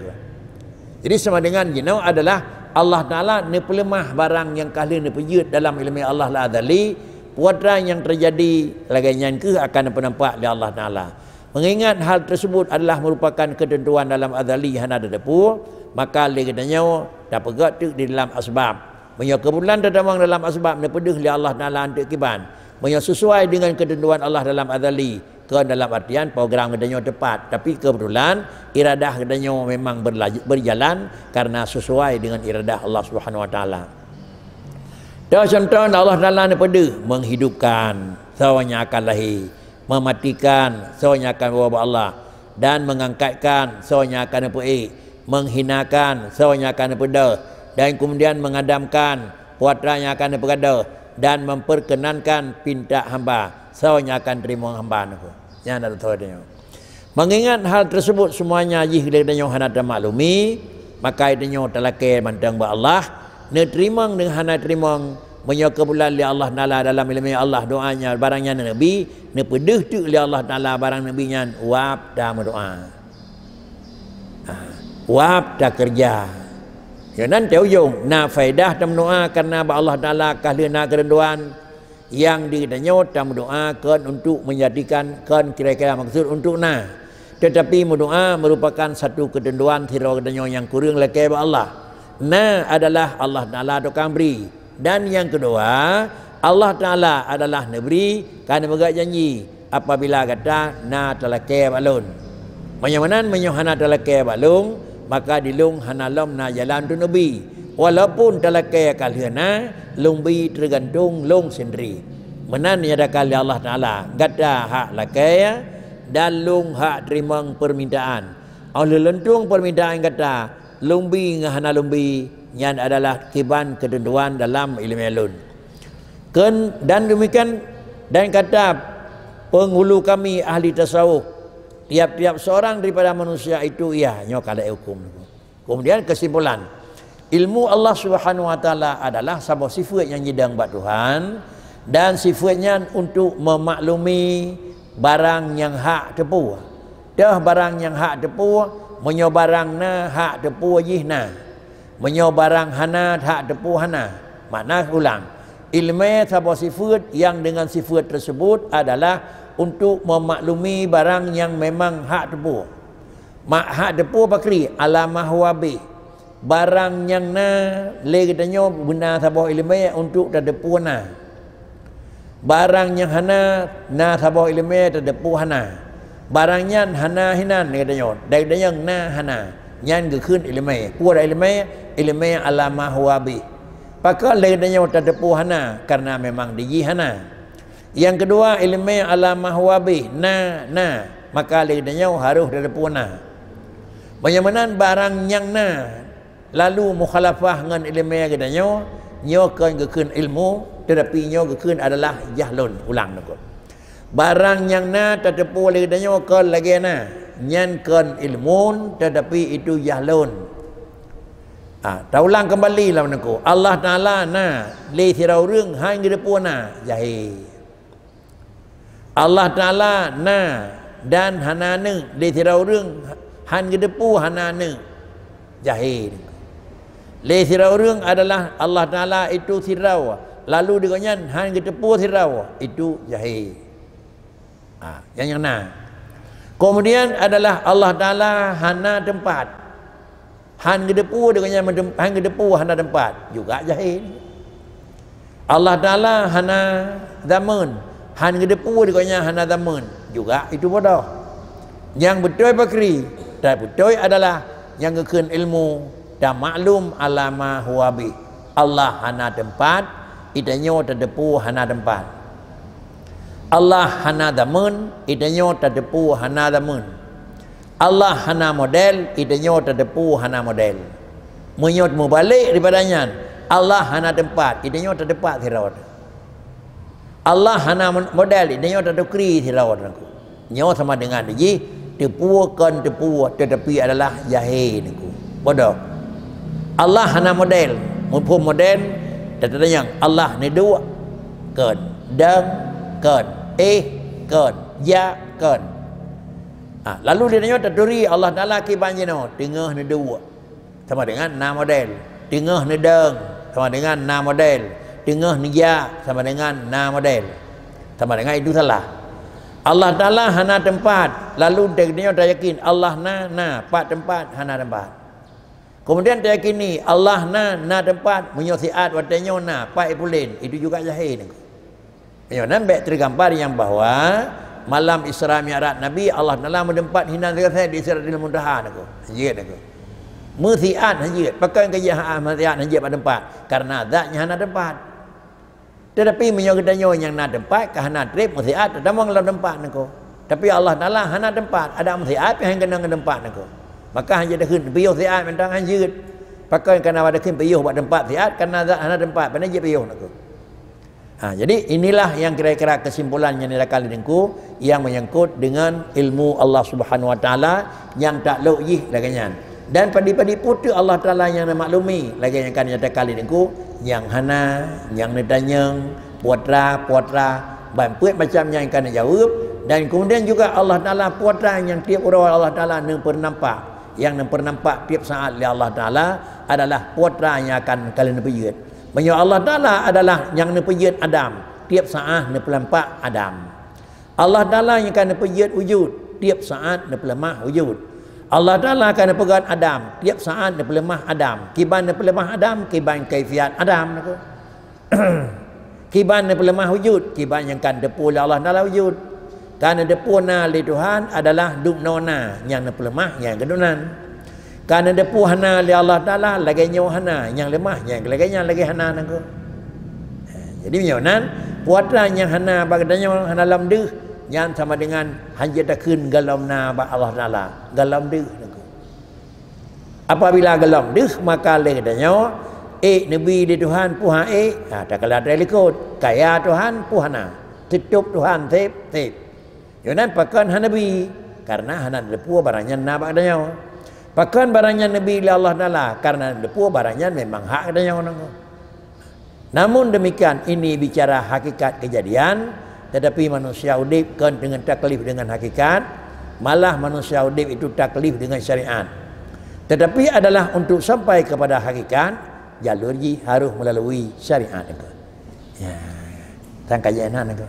Jadi sama dengan jinoe adalah Allah Taala neupeuleumah barang nyang ka lheueh neupeujeuet dalam iéleumé Allah azali, peue atra nyang teujadi lagée nyan kheueh akan neupeunampak lé Allah Taala. Mengingat hal tersebut adalah merupakan ketentuan dalam azali hana teuteupue, maka lé geutanyoe tapeugét teuk di dalam asbab. Meunyoe keubetulan tatamong dalam asbab neupeudeuh lé Allah Taala enteuk kiban, meunyoe sesuai dengan ketentuan Allah dalam azali, kon dalam artian program geutanyoe teupat, tapi keubetulan iradah geutanyoe memang berlaju-, berjalan karena sesuai dengan iradah Allah Subhanahu Wa Taala. Toh contoh, Allah Taala neupeudeuh menghidupkan soe nyang akan lahé, mematikan soe nyang akan bawa bak Allah, dan mengangkatkan soe nyang akan neupeuék, menghinakan soe nyang akan neupeudoh, dan kemudian mengadamkan peue atra nyang akan neupeugadôh, dan memperkenankan pinta hamba soe nyang akan teurimong hamba neuh. Nyan adalah toh tanyoe. Mengingat hal tersebut semuanya jih lé tanyoe hana tamaklumi, maka tanyoe talakée mantong bak Allah, neuteurimong deungon hana teurimong. Meunyoe keubetulan lé Allah Taala dalam iéleumé Allah doa nyan barang nyan neubi, neupeudeuh teuk lé Allah Taala barang neubi nyan, wab tameudoa. Ha, wab takeureuja. Nyoe nan teu ujong, na faedah tameudoa karena bak Allah Taala ka lheueh na keurinduan. Nyang di geutanyoe tameudoa kon untuk menjadikan, kon kira-kira maksud untuk na. Tetapi meudoa merupakan satu ketentuan sidroe geutanyoe nyang kureueng lakée bak Allah. Na adalah Allah Taala tukang bri. Dan nyang keudua, Allah Taala adalah neubri, ka neupeugét janji, "Apabila gata na talakée bak Lôn." Meunyoe meunan, meunyoe hana talakée bak Lôn, maka di Lôn hana lom na jalan untuk neubi. Walaupun talakée ka lheueh na, Lôn bi teugantung Lôn sendiri. Meunan nyatakan lé Allah Taala, "Gata hak lakée, dan Lôn hak teurimong peumintaan. Óh lheueh Lôn tueng peumintaan gata, Lôn bi ngon hana Lôn bi, nyan adalah kiban keuteuntuan dalam iéleumé Lôn." Kon, dan demikian, dan kata penghulu kami ahli tasawuf, tiap-tiap seorang daripada manusia itu ia, nyoe ka lheueh huköm. Kemudian kesimpulan, ilmu Allah Subhanahu Wa Taala adalah saboh sifeuet nyang jidong bak Tuhan, dan sifeuet nyan untuk memaklumi barang nyang hak teupeue. Toh barang nyang hak teupeue, meunyoe barang na hak teupeue jih na. Meunyoe barang hana hak teupeue hana. Makna ulang, iéleumé saboh sifeuet nyang dengan sifeuet tersebut adalah untuk memaklumi barang nyang memang hak teupeue. Mak hak teupeue pakri, ala ma huwa bih. Barang nyang na lé geutanyoe beuna saboh iéleumé untuk tateupeue na. Barang nyang hana na saboh iéleumé tateupeue hana. Barang nyan hana hinan lé geutanyoe, dan geutanyoe na hana. Nyan geukheun iéleumé. Peue iéleumé? Iéleumé ala ma huwa bih. Pakon lé geutanyoe tateupeue hana? Karena memang di jih hana. Nyang keudua, iéleumé ala ma huwa bih, na, na, maka lé geutanyoe harôh tateupeue na. Meunyoe meunan barang nyang na lalu mukhalafah ngon iéleumé geutanyoe, nyoe kon geukheun ilmu, teutapi nyoe geukheun adalah jahlun. Ulang neukheun. Barang nyang na tateupeue lé geutanyoe kon lagée na, nyan kon ilmun, teutapi itu jahlun. Ah, taulang keumbali lam neukheun. Allah Taala na, lé sidroe ureuëng han geuteupeue na, jahé. Allah Taala na dan hana aneuëk, lé sidroe ureuëng han geuteupeue hana aneuëk, jahé. Lé sidroe ureuëng adalah Allah Taala itu sidroe, lalu di gobnyan han geuteupeue sidroe, itu jahé. Ha, nyang, nyang na. Kemudian adalah Allah Taala hana teumpat. Han geuteupeue deungon nyang meuteum-, han geuteupeue hana teumpat, juga jahé. Allah Taala hana zaman, han geuteupeue deungon nyang hana zaman, juga itu bodoh. Nyang beutôi pakri, dan beutôi adalah nyang geukheun ilmu, dan maklum ala ma huwa bih. Allah hana teumpat, geutanyoe tateupeue hana teumpat. Allah hana zaman, geutanyoe tateupeue hana zaman. Allah hana model, geutanyoe tateupeue hana model. Meunyoe meubalek daripada nyan, Allah hana teumpat, geutanyoe tateumpat sidroe. Allah hana mon-, model, geutanyoe tatukri sidroe. Nyoe sama dengan jih, teupeue kon teupeue, teutapi adalah jahé neukheun. Bodoh. Allah hana model, muphom model, tatanyong, Allah neuduek kon, dong kon, éh kon, jak kon. Ha, lalu di tanyoe taturi Allah Taala kiban jinoe, teungoh neuduek sama dengan na model, teungoh neudong sama dengan na model, teungoh neujak sama dengan na model. Sama dengan itu salah. Allah Taala hana teumpat, lalu di tanyoe tayakin Allah na, na, pat teumpat, hana teumpat. Kemudian tayakini Allah na, na teumpat, meunyoe siat watée nyoe na, pat ipulen, itu juga jahé nangko. Meunyoe nan bék teugambar nyang bahwa malam Isra Mi'raj Nabi, Allah Taala meuteumpat hinan sigoe di Sidratil Muntaha nangko. Hanjeuet nangko. Meusiat hanjeuet, pakon keu jih meusiat hanjeuet bak teumpat, karena zat nyang hana teumpat. Tetapi meunyoe geutanyoe nyang na teumpat ka hana treb meusiat tatamong lam teumpat nangko. Tapi Allah Taala hana teumpat, ada meusiat pih hana keunong teumpat nangko. Maka hanjeuet takheun piôh siat mantong hanjeuet. Pakon kana bak takheun piôh bak teumpat siat, karena zat hana teumpat, pane jeuet piôh nangko. Ha, jadi inilah yang kira-kira kesimpulan yang dirakali dengku yang menyangkut dengan ilmu Allah Subhanahu Wa Taala nyang taklok jih lagée nyan. Dan padi-padi peue teuk Allah Taala nyang neumaklumi, lagée nyang ka nyatakan lé Teungku, nyang hana, nyang neutanyong, putra-putra, ban peuet macam nyang ka neujaweueb, dan kemudian juga Allah Taala putra nyang tieb uroe Allah Taala neupeunampak, nyang neupeunampak tieb saát lé Allah Taala adalah putra nyang akan ka lheueh neupeujeuet. Meunyoe Allah Taala adalah nyang neupeujeuet Adam, tieb saát neupeunampak Adam. Allah Taala nyang ka neupeujeuet wujud, tieb saát neupeuleumah wujud. Allah Taala ka neupeugét Adam, tieb saát neupeuleumah Adam. Kiban neupeuleumah Adam, kiban kaifiat Adam nangko. Kiban neupeuleumah wujud, kiban nyang ka neuteupeue lé Allah Taala wujud. Ka neuteupeue na lé Tuhan adalah dubnoe na, nyang neupeuleumah nyang keudubnan. Ka neuteupeue hana lé Allah Taala lagée nyoe hana, nyang leumah nyang lagée nyan lagée hana nangko. Jadi meunyoe nan, putra nyang hana bak geutanyoe hana lom deuh, nyan sama dengan hanjeuet takheun gohlom na bak Allah Taala, gohlom deuh nangko. Apabila gohlom deuh, maka lé geutanyoe ék neubi lé Tuhan peue han ék, ha, takalon atra likot, kaya Tuhan peue hana, teutôb Tuhan sép, sép. Yoh nan pakon hana neubi, karena hana neuteupeue barang nyan na bak geutanyoe. Pakon barang nyan neubi lé Allah Taala, karena hana neuteupeue barang nyan memang hak geutanyoe nangko. Namun demikian, ini bicara hakikat kejadian, tetapi manusia udeb kon deungon taklif deungon hakikat, malah manusia udeb itu taklif deungon syariat. Tetapi adalah untuk sampai kepada hakikat, jalur jih harus melalui syariat nangko. Ya, tan ka jeuet nan nangko.